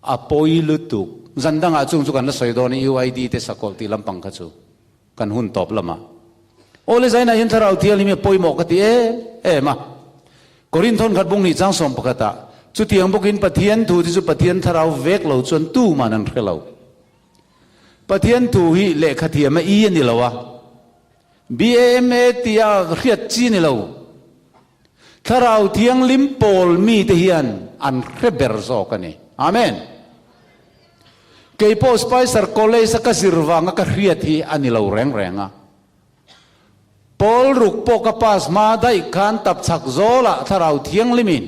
A pawi lutuk. Zan dangah chung chu kan la sawi dawn i UID te sakawlh tih lampang kha chu kan hun tawp lamah. Aw le Zainah hian Thlarau Thianghlim hi a pawimawh ka ti em em a. Korinthon khat bung nih chang sawm pakhatah chutiang bawkin Pathian thu te chu Pathian Thlarau vek lo chuan tuman an hre lo. Pathian thu hi lehkha thiam a i a ni lo a. BAMA tia hriat chi a ni lo. Thlarau Thianghlim pawl mite hian an hre ber zawk a ni. Amen. Kei pawh Spicer College a ka zir vanga ka hriat hi a ni lo reng reng a. Pawl ruk pawh ka pass hma daih khan tapchhak zawlah Thlarau Thianghlimin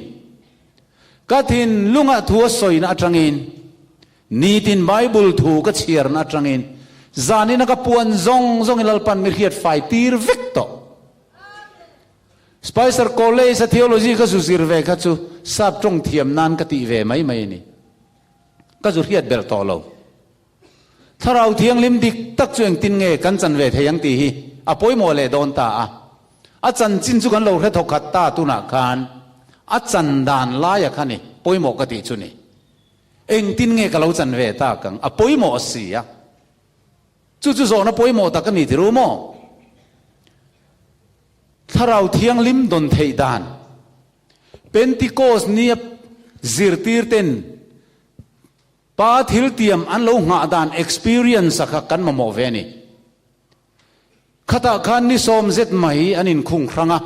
ka thinlungah thu a sawina atangin nitin Bible thu ka chhiarna atangin zanina ka puan zawng zawngin Lalpan mi hriat fai tir vek tawh. Spicer College a theology ka zu zir ve kha chu sap tawng thiam nan ka tih ve mai mai a ni. Ka zu hriat ber tawh lo. Thlarau Thianghlim dik tak chu engtin nge kan chan ve thei ang tih hi a pawimawh leh dawn ta a. A chanchin chu kan lo hre thawkhat ta tunah khan a chan dan laia kha ni pawimawh ka tih chu ni. Engtin nge ka lo chan ve tak ang? A pawimawh si a. Chu chu zawhna pawimawh tak a ni ti ru maw? Thlarau Thianghlim dawn theih dan, Pentecost nia zirtir ten Pa thiltiam an lo nghah dan experience a kha kan mamawh ve a ni. Khatah khan ni sawm zet mai an inkhung hrang a.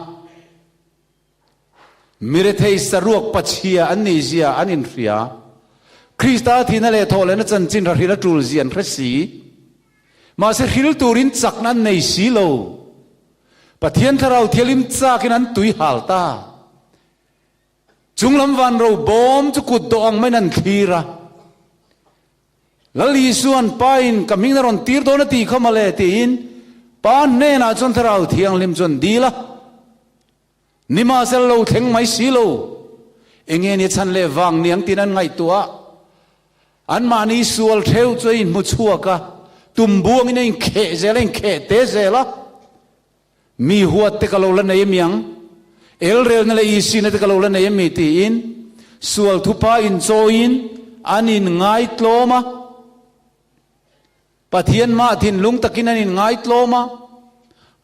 Mirethei saruak pachhia an nih zia an inhria. Krista thihna leh thawhlehna chanchin rahril a tul zia an hre si. Mahse hril turin chakna an nei si lo. Pathian Thlarau Thianghlim chakin an tui hal ta. Chunglam vanro bawm chu kut dawh ang maiin an thlir a. Lal Isua'n Pain ka hming na rawn tir dawn a tih kha mawle tiin Pa hnenah chuan Thlarau Thianghlim chuan dil a. Nimahsela lo thleng mai si lo. Enge ni chhan leh vang niang tiin an ngaihtuah a. Anmahni sual theu chu a inhmu chhuak a, tum buangin a inkheh zel a, inkheh te zel a. Mi huat te ka lo la nei emi ang? Elrelna leh isina te ka lo la nei emi? tiin sual thupa inchawiin an inngaitlawm a. Pathian hmaah thinlung takin an inngaitlawm a,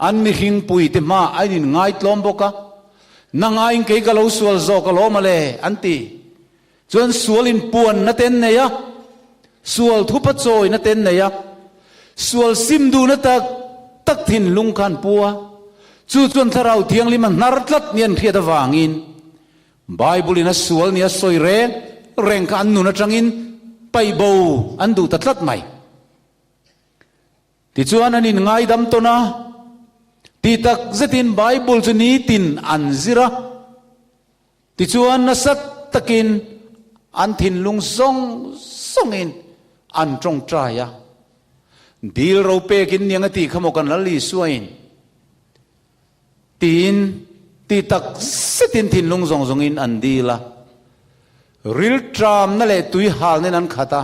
an mihringpuite hmaah an inngaitlawm bawk a. Nangaiin kei ka lo sual zawk alawm a le, an ti. Chuan sual inpuanna te an nei a, sual thupa chawina te an nei a, sual sim duhna tak tak thinlung kha an pu a. Chu chuan Thlarau Thianghlim a hnar tlat ni an hriat avangin Bible-in a sual nia sawi reng reng kha an nun atangin paih bo an duh ta tlat mai. Tichuan an inngaidam tawn a, tih tak zetin Bible chu nitin an zir a. Tichuan nasa takin an thinlung zawng zawngin an tawngtai a. Dil ro pekin niang a tih kha maw kan Lal Isuain Tiin ti tak zetin thinlung zawng zawngin an dil a. Rilṭamna leh tui halnin an khat a.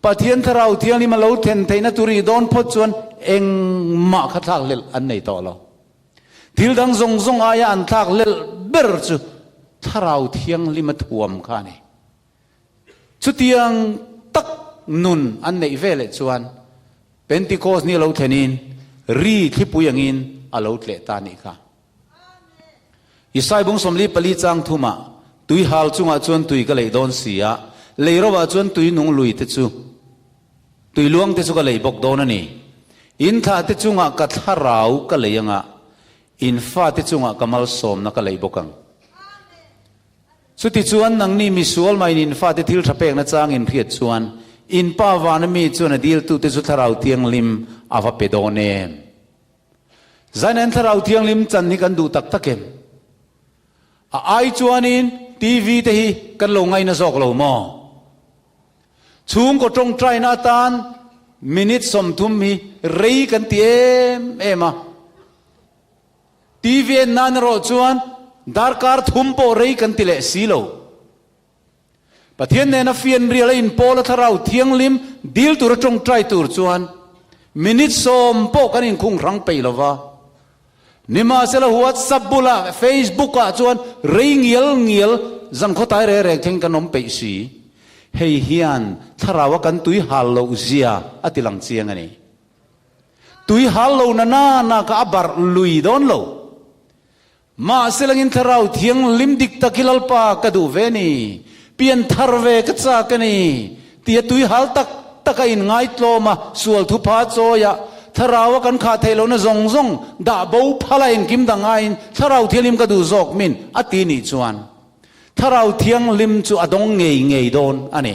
Pathian Thlarau Thianghlim a lo thlen theihna tur i dawn phawt chuan engmah kha thlak hlelh an nei tawh lo. Thil dang zawng zawng aia an thlak hlelh ber chu Thlarau Thianghlim a thuam kha a ni. Chutiang tak nun an neih ve leh chuan Pentecost ni a lo thlenin ri thlipui angin a lo tleh ta nih kha. Isai bung 44 chang thumah, Tui hal chungah chuan tui ka lei dawn si a, lei rovah chuan tui nung lui te chu, tui luang te chu ka lei bawk dawn a ni. In thlah te chungah ka thlarau ka lei anga, in fate chungah ka malsawmna ka lei bawk ang. Chutichuan nangni misual maiin in fate thil tha pekna chang in hriat chuan in Pa vana mi chuan a diltute chu Thlarau Thianghlim a va pe dawn em? Zainain Thlarau Thianghlim chan hi kan duh tak tak em? A ai chuanin TV te hi kan lo ngaina zawk lo maw? Chhungkaw tawngtaina atan minute 30 hi rei kan ti em em a. TV en nan erawh chuan darkar thum pawh rei kan ti leh si lo. Pathian nena fianrial a inpawl a thlarau thianghlim dil tura tawngtai tur chuan minute sawm pawh kan inkhung hrang peih lo va. Nimahsela WhatsApp bulah Facebook ah chuan rei ngial ngial zan khawtai reng reng thleng kan awm peih si. Hei hian thlarau a kan tui hal loh zia a ti lang chiang a ni. Tui hal lo na na na kha a barh lui dawn lo. Mahse langin thlarau thianghlim dik tak hi Lalpa ka duh ve ni, pian thar ve ka chak a ni, tia tui hal tak tak a inngaitlawm a, sual thupha chawi a, thlarau a kan khah theih lohna zawng zawng dah bo phal a engkim dang aiin thlarau thianghlim ka duh zawk min a ti nih chuan thlarau thianghlim chu a dawng ngei ngei dawn a ni.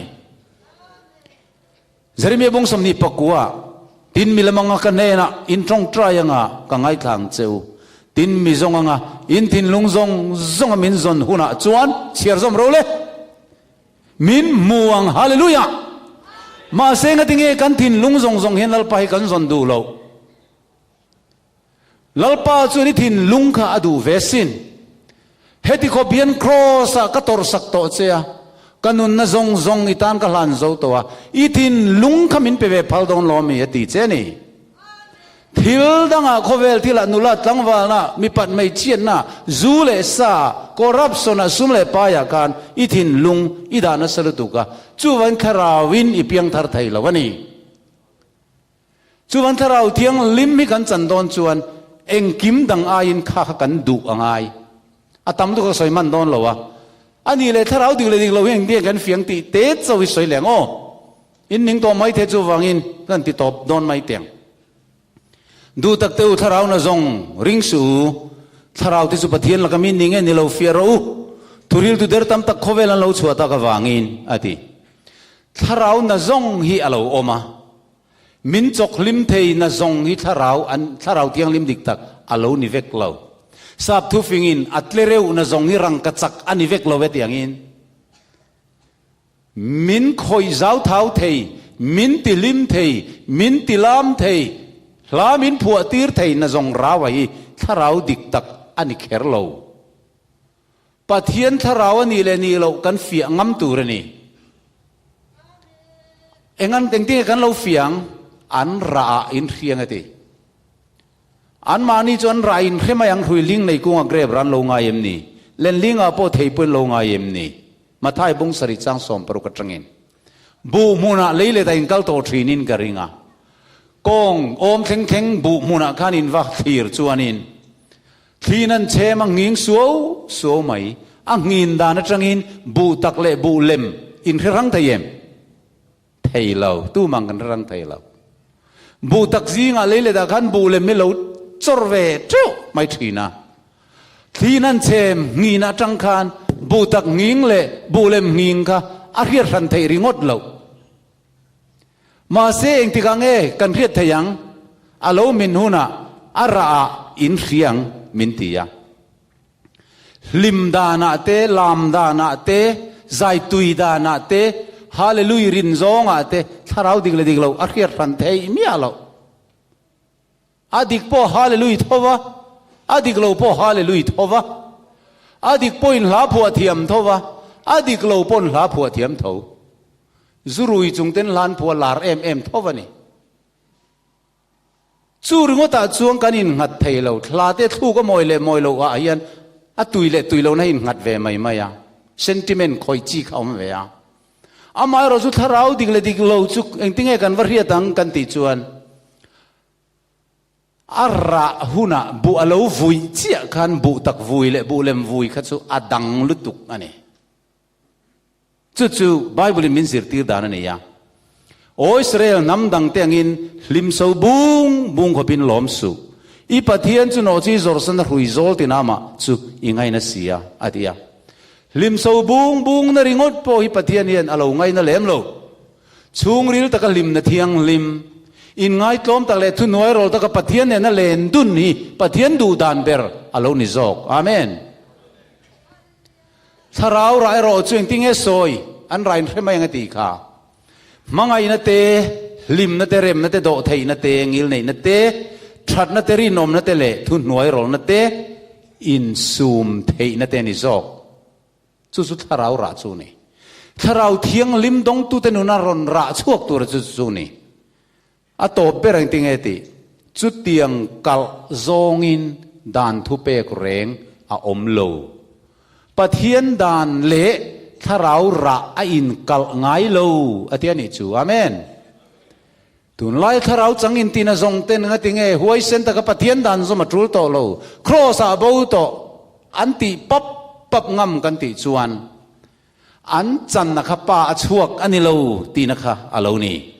Jeremia bung 29 Tin mi lam anga ka hnenah in tawngtai anga ka ngaithla ang che u. Tin mi zawng anga in thinlung zawng zawnga min zawn hunah chuan chhiar zawm ro le. Min hmu ang Hallelujah! Mahse ngatinge kan thinlung zawng zawng hian Lalpa hi kan zawn duh loh? Lalpa chuan i thinlung kha a duh ve sin. Heti khawp hian Kraws-ah ka tawrhsak tawh che a, ka nunna zawng zawng i tan ka hlan zo tawh a, i thinlung kha min pe ve phal dawn lo ami a ti che a ni. Thil dangah khawvel thilah nula tlangvalna, mipat hmeichhiatna, zu leh sa, corruption-ah sum leh paiah khan i thinlung i dah nasa lutuk a, chuvangin thlarauin i piangthar thei lo a ni. Chuan Thlarau Thianghlim hi kan chan dawn chuan engkim dang aiin kha kha kan duh a ngai. A tam duh ka sawi hman dawn lo a. A nih leh Thlarau dik leh dik lo hi engtin nge kan fiang tih te chauh hi sawi leh ang aw. In ning tawh mai the chuvangin kan ti tawp dawn mai teng. Duh tak te u Thlarau na zawng ring suh u. Thlarau te chu Pathian laka mi ni nge ni lo fiah rawh u. Thuril tu der tam tak khawvel an lo chhuah tak avangin a ti. Thlarau na zawng hi a lo awm a. Min chawk hlim thei na zawng hi thlarau an thlarau thianghlim dik tak a lo ni vek lo. Sap thufingin a tle reuh na zawng hi rangka chak a ni vek lo e tiangin min khawih zau thau thei, min ti hlim thei, min ti lam thei, hla min phuah tir thei na zawng rau a hi thlarau dik tak a ni kher lo. Pathian thlarau a nih leh nih loh kan fiah ngam tur a ni. Eng an engtin nge kan lo fiah ang? An rah ah in hriang a ti. Anmahni chu an rah in hre mai ang hrui ling nei kunga grape ran lo ngai em ni? Lenling ah pawh thei pawhin lo ngai em ni? Mathai bung sarih chang 60 atangin. Buh hmunah lei let a inkal tawh thinin ka ring a. Kawng awm thleng thleng buh hmunah khan in va thlir chuanin Thliin an chhem a nghing suau suau mai. A nghin dan atangin buh tak leh buh lem in hre rang thei em? Thei lo. Tumang kan hre rang thei lo. Buh tak zingah lei let ah khan buh lem hi lo chawr ve teuh mai thin a. Thliin an chhem nghin atang khan buh tak nghing leh buh lem nghing kha a hriat hran theih ringawt loh. Mahse engtikah nge kan hriat thei ang? A lo min hunah a rah ah in hria ang min ti a. Hlim danah te, lam danah te, zai tui danah te, Hallelui rin zawngah te thlarau dik leh dik lo a hriat hran theih miah loh. A dik pawh Hallelui tho va, a dik lo pawh Hallelui tho va. A dik pawhin hla phuah thiam tho va, a dik lo pawn hla phuah thiam tho. Zu rui chung ten hlan phuah lar em em tho va ni. Chu ringawtah chuan kan innghat thei lo, thla te thluk a mawi leh mawi loh ah hian a tui leh tui lohna innghat ve mai mai a, sentiment khawih chi kha a awm ve a. Amaherawh chu thlarau dik leh dik lo chu engtinge kan va hriat ang kan tih chuan a rah hunah buh a lo vui chiah khan buh tak vui leh buh lem vui kha chu a dang lutuk a ni. Chu chu Bible in min zirtir dan a ni a. Aw Israel hnam dang te angin hlim so bung bung khawpin lawm suh. I Pathian chu nawh chi zawrhsan a hrui zawl tin amah chu i ngaina si a, a ti a. Hlim so bung bung na ringawt pawh hi Pathian hian a lo ngaina lem lo. Chhungril taka hlimna thianghlim, inngaitlawm tak leh thuhnuai rawl taka Pathian nena len dun hi Pathian duh dan ber a lo ni zawk. Amen. Thlarau rah erawh chu engtinge sawi an rain hre mai ang a tih kha. Hmangaihna te, hlimna te, remna te, dawhtheihna te, ngilneihna te, thatna te, rinawmna te leh thuhnuairawlna te, insum theihna te a ni zawk. Chu chu thlarau rah chu a ni. Thlarau thianghlim dawngtute nuna rawn rah chhuak tura chu chu a ni. A tawp ber engti nge tih? Chutiang kalh zawngin dan thupek reng a awm lo. Pathian dan leh thlarau rah a inkalh ngai lo a ti a nih chu. Amen. Tunlai thlarau chang intina zawng ten ngati nge huaisen taka Pathian dan zawm a tul tawh lo, Kraws ah bo tawh an tih pap pap ngam kan tih chuan an channa kha pa a chhuak a ni lo tihna kha a lo ni.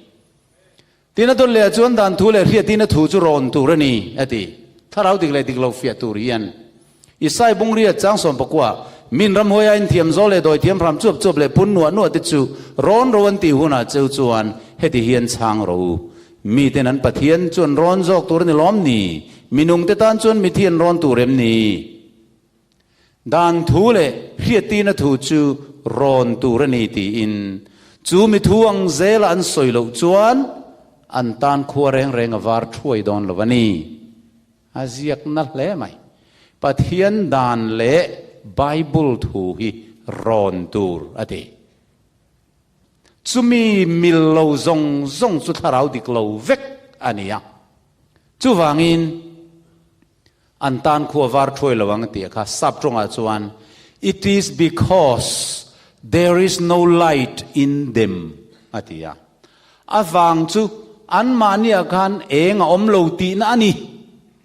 Tina dawt leh ah chuan dan thu leh hriatina thu chu rawn tur a ni a ti. Thlarau dik leh dik lo fiah tur hian Isai Bungria chang 19 min ramhuai a inthiam zawl leh dawi thiam hram chuap chuap leh phun nuah nuah te chu rawn ro an tih hunah cheu chuan heti hian chhang ro u. Miten an Pathian chu an rawn zawk tur a ni lawm ni? Minung te tan chuan mithi an rawn tur em ni? Dan thu leh hriattirna thu chu rawn tur a ni tiin chu mi thu ang zela an sawi loh chuan an tan khua reng reng a var thuai dawn lo a ni. A ziakna hle mai. Pathian dan leh Bible thu hi rawn tur a ti. Chumi mil lo zawng zawng chu thlarau dik lo vek a ni a. Chuvangin an tan khua var thuai lo ang tih kha sap tawngah chuan It is because there is no light in them a ti a. A vang chu anmahniah khan eng a awm lo tihna a ni.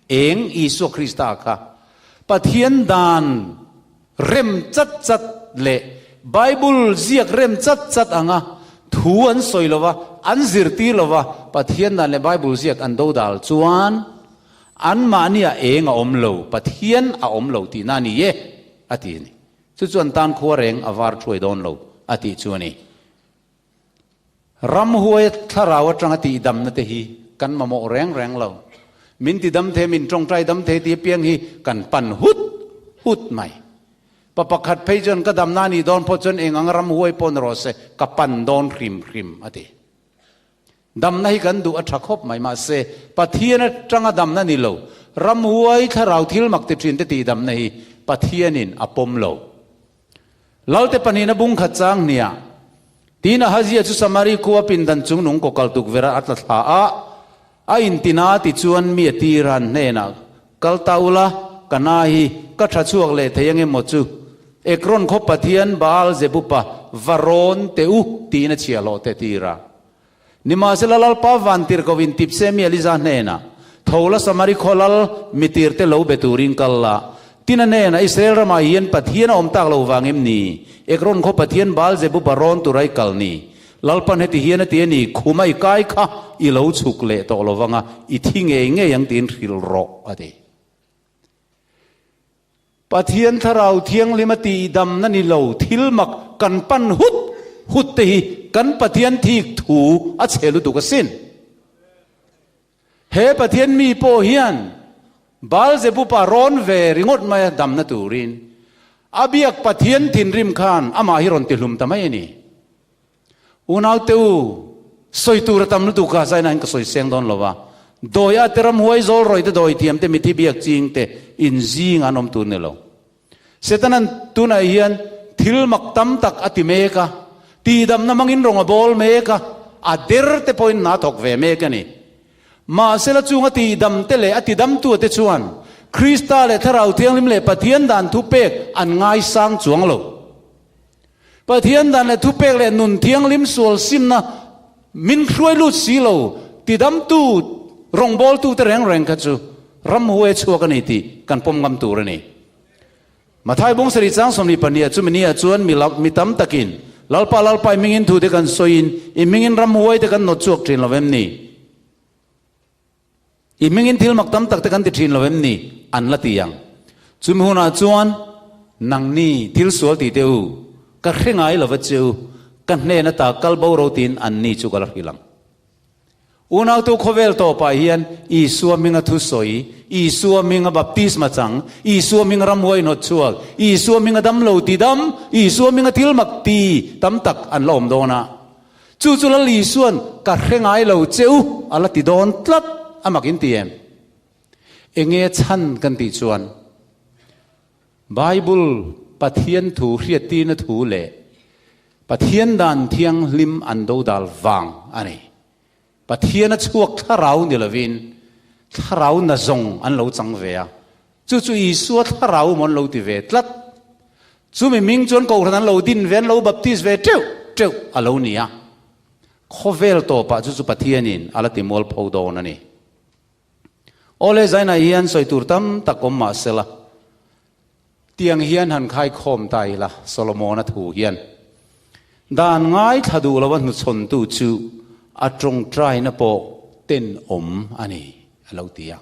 Eng Isua Krista kha Pathian dan rem chat chat leh Bible ziak rem chat chat anga thu an sawi lo va, an zirtir lo va, Pathian dan leh Bible ziak an dodal chuan anmahniah eng a awm lo, Pathian a awm lo tihna a ni e, a ti a ni. Chu chuan tan khua reng a var thuai dawn lo, a tih chu a ni. Ramhuai thlarau atanga tihdamna te hi kan mamawh reng reng lo. Min tidam thei, min tawngtai dam thei tih apiang hi kan pan hut hut mai. Pa pakhat phei chuan ka damna anih dawn pawh chuan eng ang ramhuai pawh ni rawh se, ka pan dawn hrim hrim a ti. Damna hi kan duh a tha khawp mai, mahse Pathian atanga damna ni lo, ramhuai thlarau thil mak ti thin te tihdamna hi Pathianin a pawm lo. Lalte pahnihna bung khat chang hnia, tiin Ahazia chu Samari khua pindan chung nung kaw kal tukverh ah a tla thla a, a intina tichuan mi a tir a, an hnenah, Kal ta ula, ka na hi ka tha chhuak leh thei ange maw chu? Ekron khaw pathian Baal-zebupa va rawn teh u, tiin a chhiahhlawh teh tir a. Nimahsela Lalpa vantirhkoh in tipse mi Eliza hnenah, Tho la Samari khaw lal mitirte lo be turin kal la. Tin a hnenah, Israel ramah hian Pathian a awm tak lo vang em ni? Ekron khaw Pathian Baal-zebuba rawn tura i kal ni. Lalpan heti hian a ti a ni, Khuma i kai kha i lo chhuk leh tawh lo vang a, i thi ngei ngei ang tiin hrilh rawh, a ti. Pathian Thlarau Thianghlim a tihdamna ni lo thil mak kan pan hut hut te hi kan Pathian thik thu a chhe lutuk asin. He Pathian mi pawh hian Baalzebupa rawn ve ringawt mai a damna turin a biak Pathian thinrim khan amah hi rawn tihlum ta mai a ni. Unaute u, sawi tur a tam lutuk a, zainain ka sawi seng dawn lo va. Dawi a te ramhuai zawl rawih te dawi thiam te mithi biak ching te inzing an awm tur ni lo. Setanan tunah hian thil mak tam tak a ti mek a, tihdamna hmangin rawng a bawl mek a, a der te pawhin hna thawk ve mek a ni. Mahsela chung a tihdam te leh a tidamtu te chuan Krista leh Thlarau Thianghlim leh Pathian dan thupek an ngaisang chuang lo. Pathian dan leh thupek leh nun thianghlim sual simna min hruai lut si lo, tidamtu, rawngbawltute reng reng kha chu ramhuai chhuak a ni tih kan pawm ngam tur a ni. Mathai bung sarih chang 22 ah chumi ni ah chuan mi mi tam takin, Lalpa, Lalpa, i hmingin thute kan sawiin, i hmingin ramhuai te kan nawt chhuak thin lo em ni? I hmingin thil mak tam tak te kan ti thin lo em ni? An la ti ang. Chumi hunah chuan, Nangni thil sual ti teh u, ka hre ngai lo va che u, ka hnen ata kal bo ro tiin anni chu ka la hrilh ang. Unautu khawvel tawpah hian Isua hminga thusawi, Isua hminga baptisma chang, Isua hminga ramhuai hnawt chhuak, Isua hminga damlo ti dam, Isua hminga thil mak ti tam tak an la awm dawn a. Chu chu Lal Isua'n ka hre ngai lo che u a la ti dawn tlat a mak in ti em? Enge chhan kan tih chuan Bible Pathian thu hriattirna thu leh Pathian dan thianghlim an dodal vang a ni. Pathian a chhuak thlarau ni lovin thlarau na zawng an lo chang ve a, chu chu Isua thlarau maw an lo ti ve tlat. Chumi hming chuan kohhran an lo din ve, an lo baptist ve teuh teuh a lo ni a. Khawvel tawpah chu chu Pathianin a la ti mualpho dawn a ni. Awle zainah hian sawi tur tam tak awm mah sela, tiang hian han khaikhawm ta ila, Solomona thu hian, Dan ngaithla duh lova hnuchhawntu chu a tawngtaina pawh tenawm a ni, a lo ti a.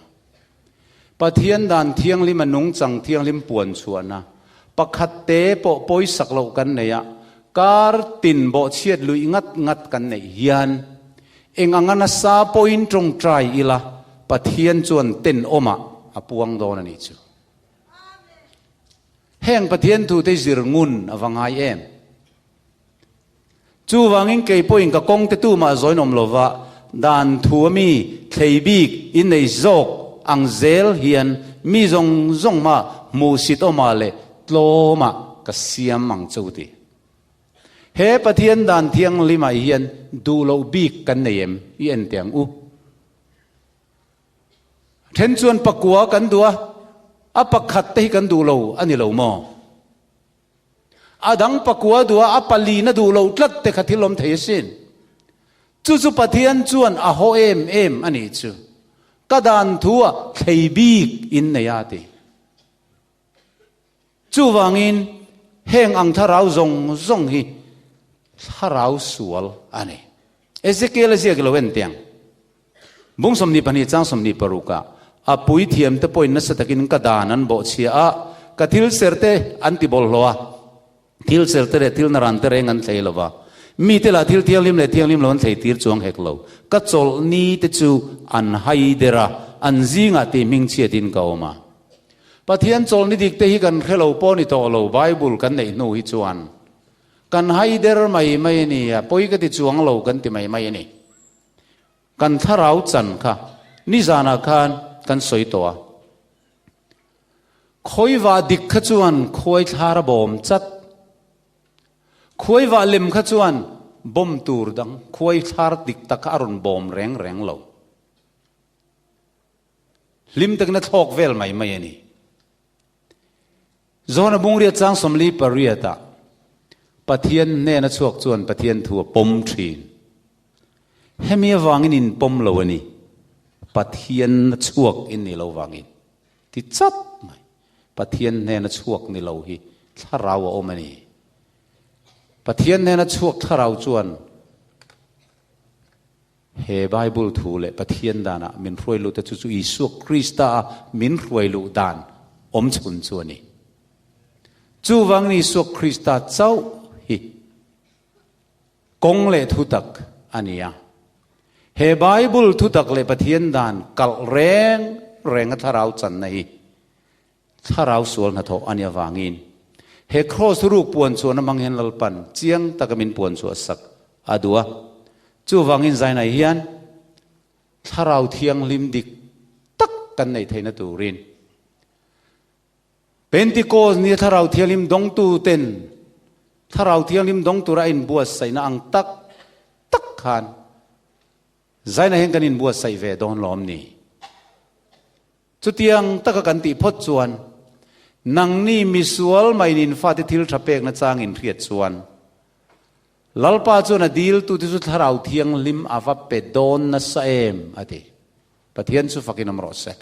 Pathian dan thianghlim a nungchang thianghlim puan chhuahna pakhat te pawh pawisak loh kan nei a, kar tin bawhchhiat luih ngat ngat kan neih hian eng anga nasa pawhin tawngtai ila Pathian chuan tenawmah a puang dawn a nih chu. Heng Pathian thute zir ngun a va ngai em? Chuvangin kei pawhin ka kawngte tumah zawiin awm lova, dan thu a mi thlei bik in nei zawk ang zel hian mi zawng zawng mah hmuhsit awmah leh tlawmah ka siam ang che u ti. He Pathian dan thianghlimah hian duh loh bik kan nei em i en teh ang u. Then chuan pakua kan duh a, a pakhat te hi kan duh lo a ni lo maw? A dang pakua duh a, a palina duh lo tlat te kha thil awm thei asin. Chu chu Pathian chuan a haw em em a nih chu. Ka dan thu ah thlei bik in nei a ti. Chuvangin heng ang thlarau zawng zawng hi thlarau sual a ni. Ezekiel a ziak lo en teh ang. Bung 22 chang 26 ah, A puithiam te pawhin nasa takin ka dan an bawhchhia a, ka thil ser te an ti bawlhhlawh a, thil ser te leh thil naran te reng an thlei lo va, mite lah thil thianghlim leh thianghlim lo an thlei tir chuang hek lo. Ka chawlhni te chu an hai der a, an zingah tih hmingchhiatin ka awm a. Pathian chawlhni dik te hi kan hre lo pawh ni tawh lo, Bible kan neih hnu hi chuan kan hai der mai mai a ni a, pawi ka ti chuang lo kan ti mai mai a ni. Kan thlarau chan kha nizanah khan kan sawi tawh a, khawiva dik kha chuan khuai thlar a bawm chat, khuaiva lem kha chuan bawm tur dang khuai thlar dik tak kha a rawn bawm reng reng lo. Hlim takin a thlawk vel mai mai a ni. Zawna bungriat chang 48 ah Pathian hnena chhuak chuan Pathian thu a pawm thin. Hemi avangin in pawm lo a ni. Pathian na chhuak in ni lo vangin. Ti chat mai. Pathian hnena chhuak ni lo hi thlarau a awm a ni. Pathian hnena chhuak thlarau chuan He Bible thu leh Pathian danah min hruai luh te chu chu Isua Krista a min hruai luh dan awm chhun chu a ni. Chuvangin Isua Krista chauh hi kawng leh thutak a ni a. He Bible thutak leh Pathian dan kalh reng reng a thlarau channa hi Thlarau sual hnathawh a nih avangin he kraws ruk puan chuan a hmang hian Lalpan chiang taka min puan chhuah sak a duh a. Chuvangin zainai hian Thlarau Thianghlim dik tak kan neih theihna turin Pentecost nia Thlarau Thianghlim dawngtu ten Thlarau Thianghlim dawng tura a inbuatsaihna ang tak tak khan zainai hian kan inbuatsaih ve dawn lawm ni. Chutiang taka kan tih phawt chuan, nangni misual mai nin fate thil tha pekna chang in hriat chuan, Lalpa chuan a diltute chu Thlarau Thianghlim a va pe dawn nasa em? a ti. Pathian chu fakin awm rawh se.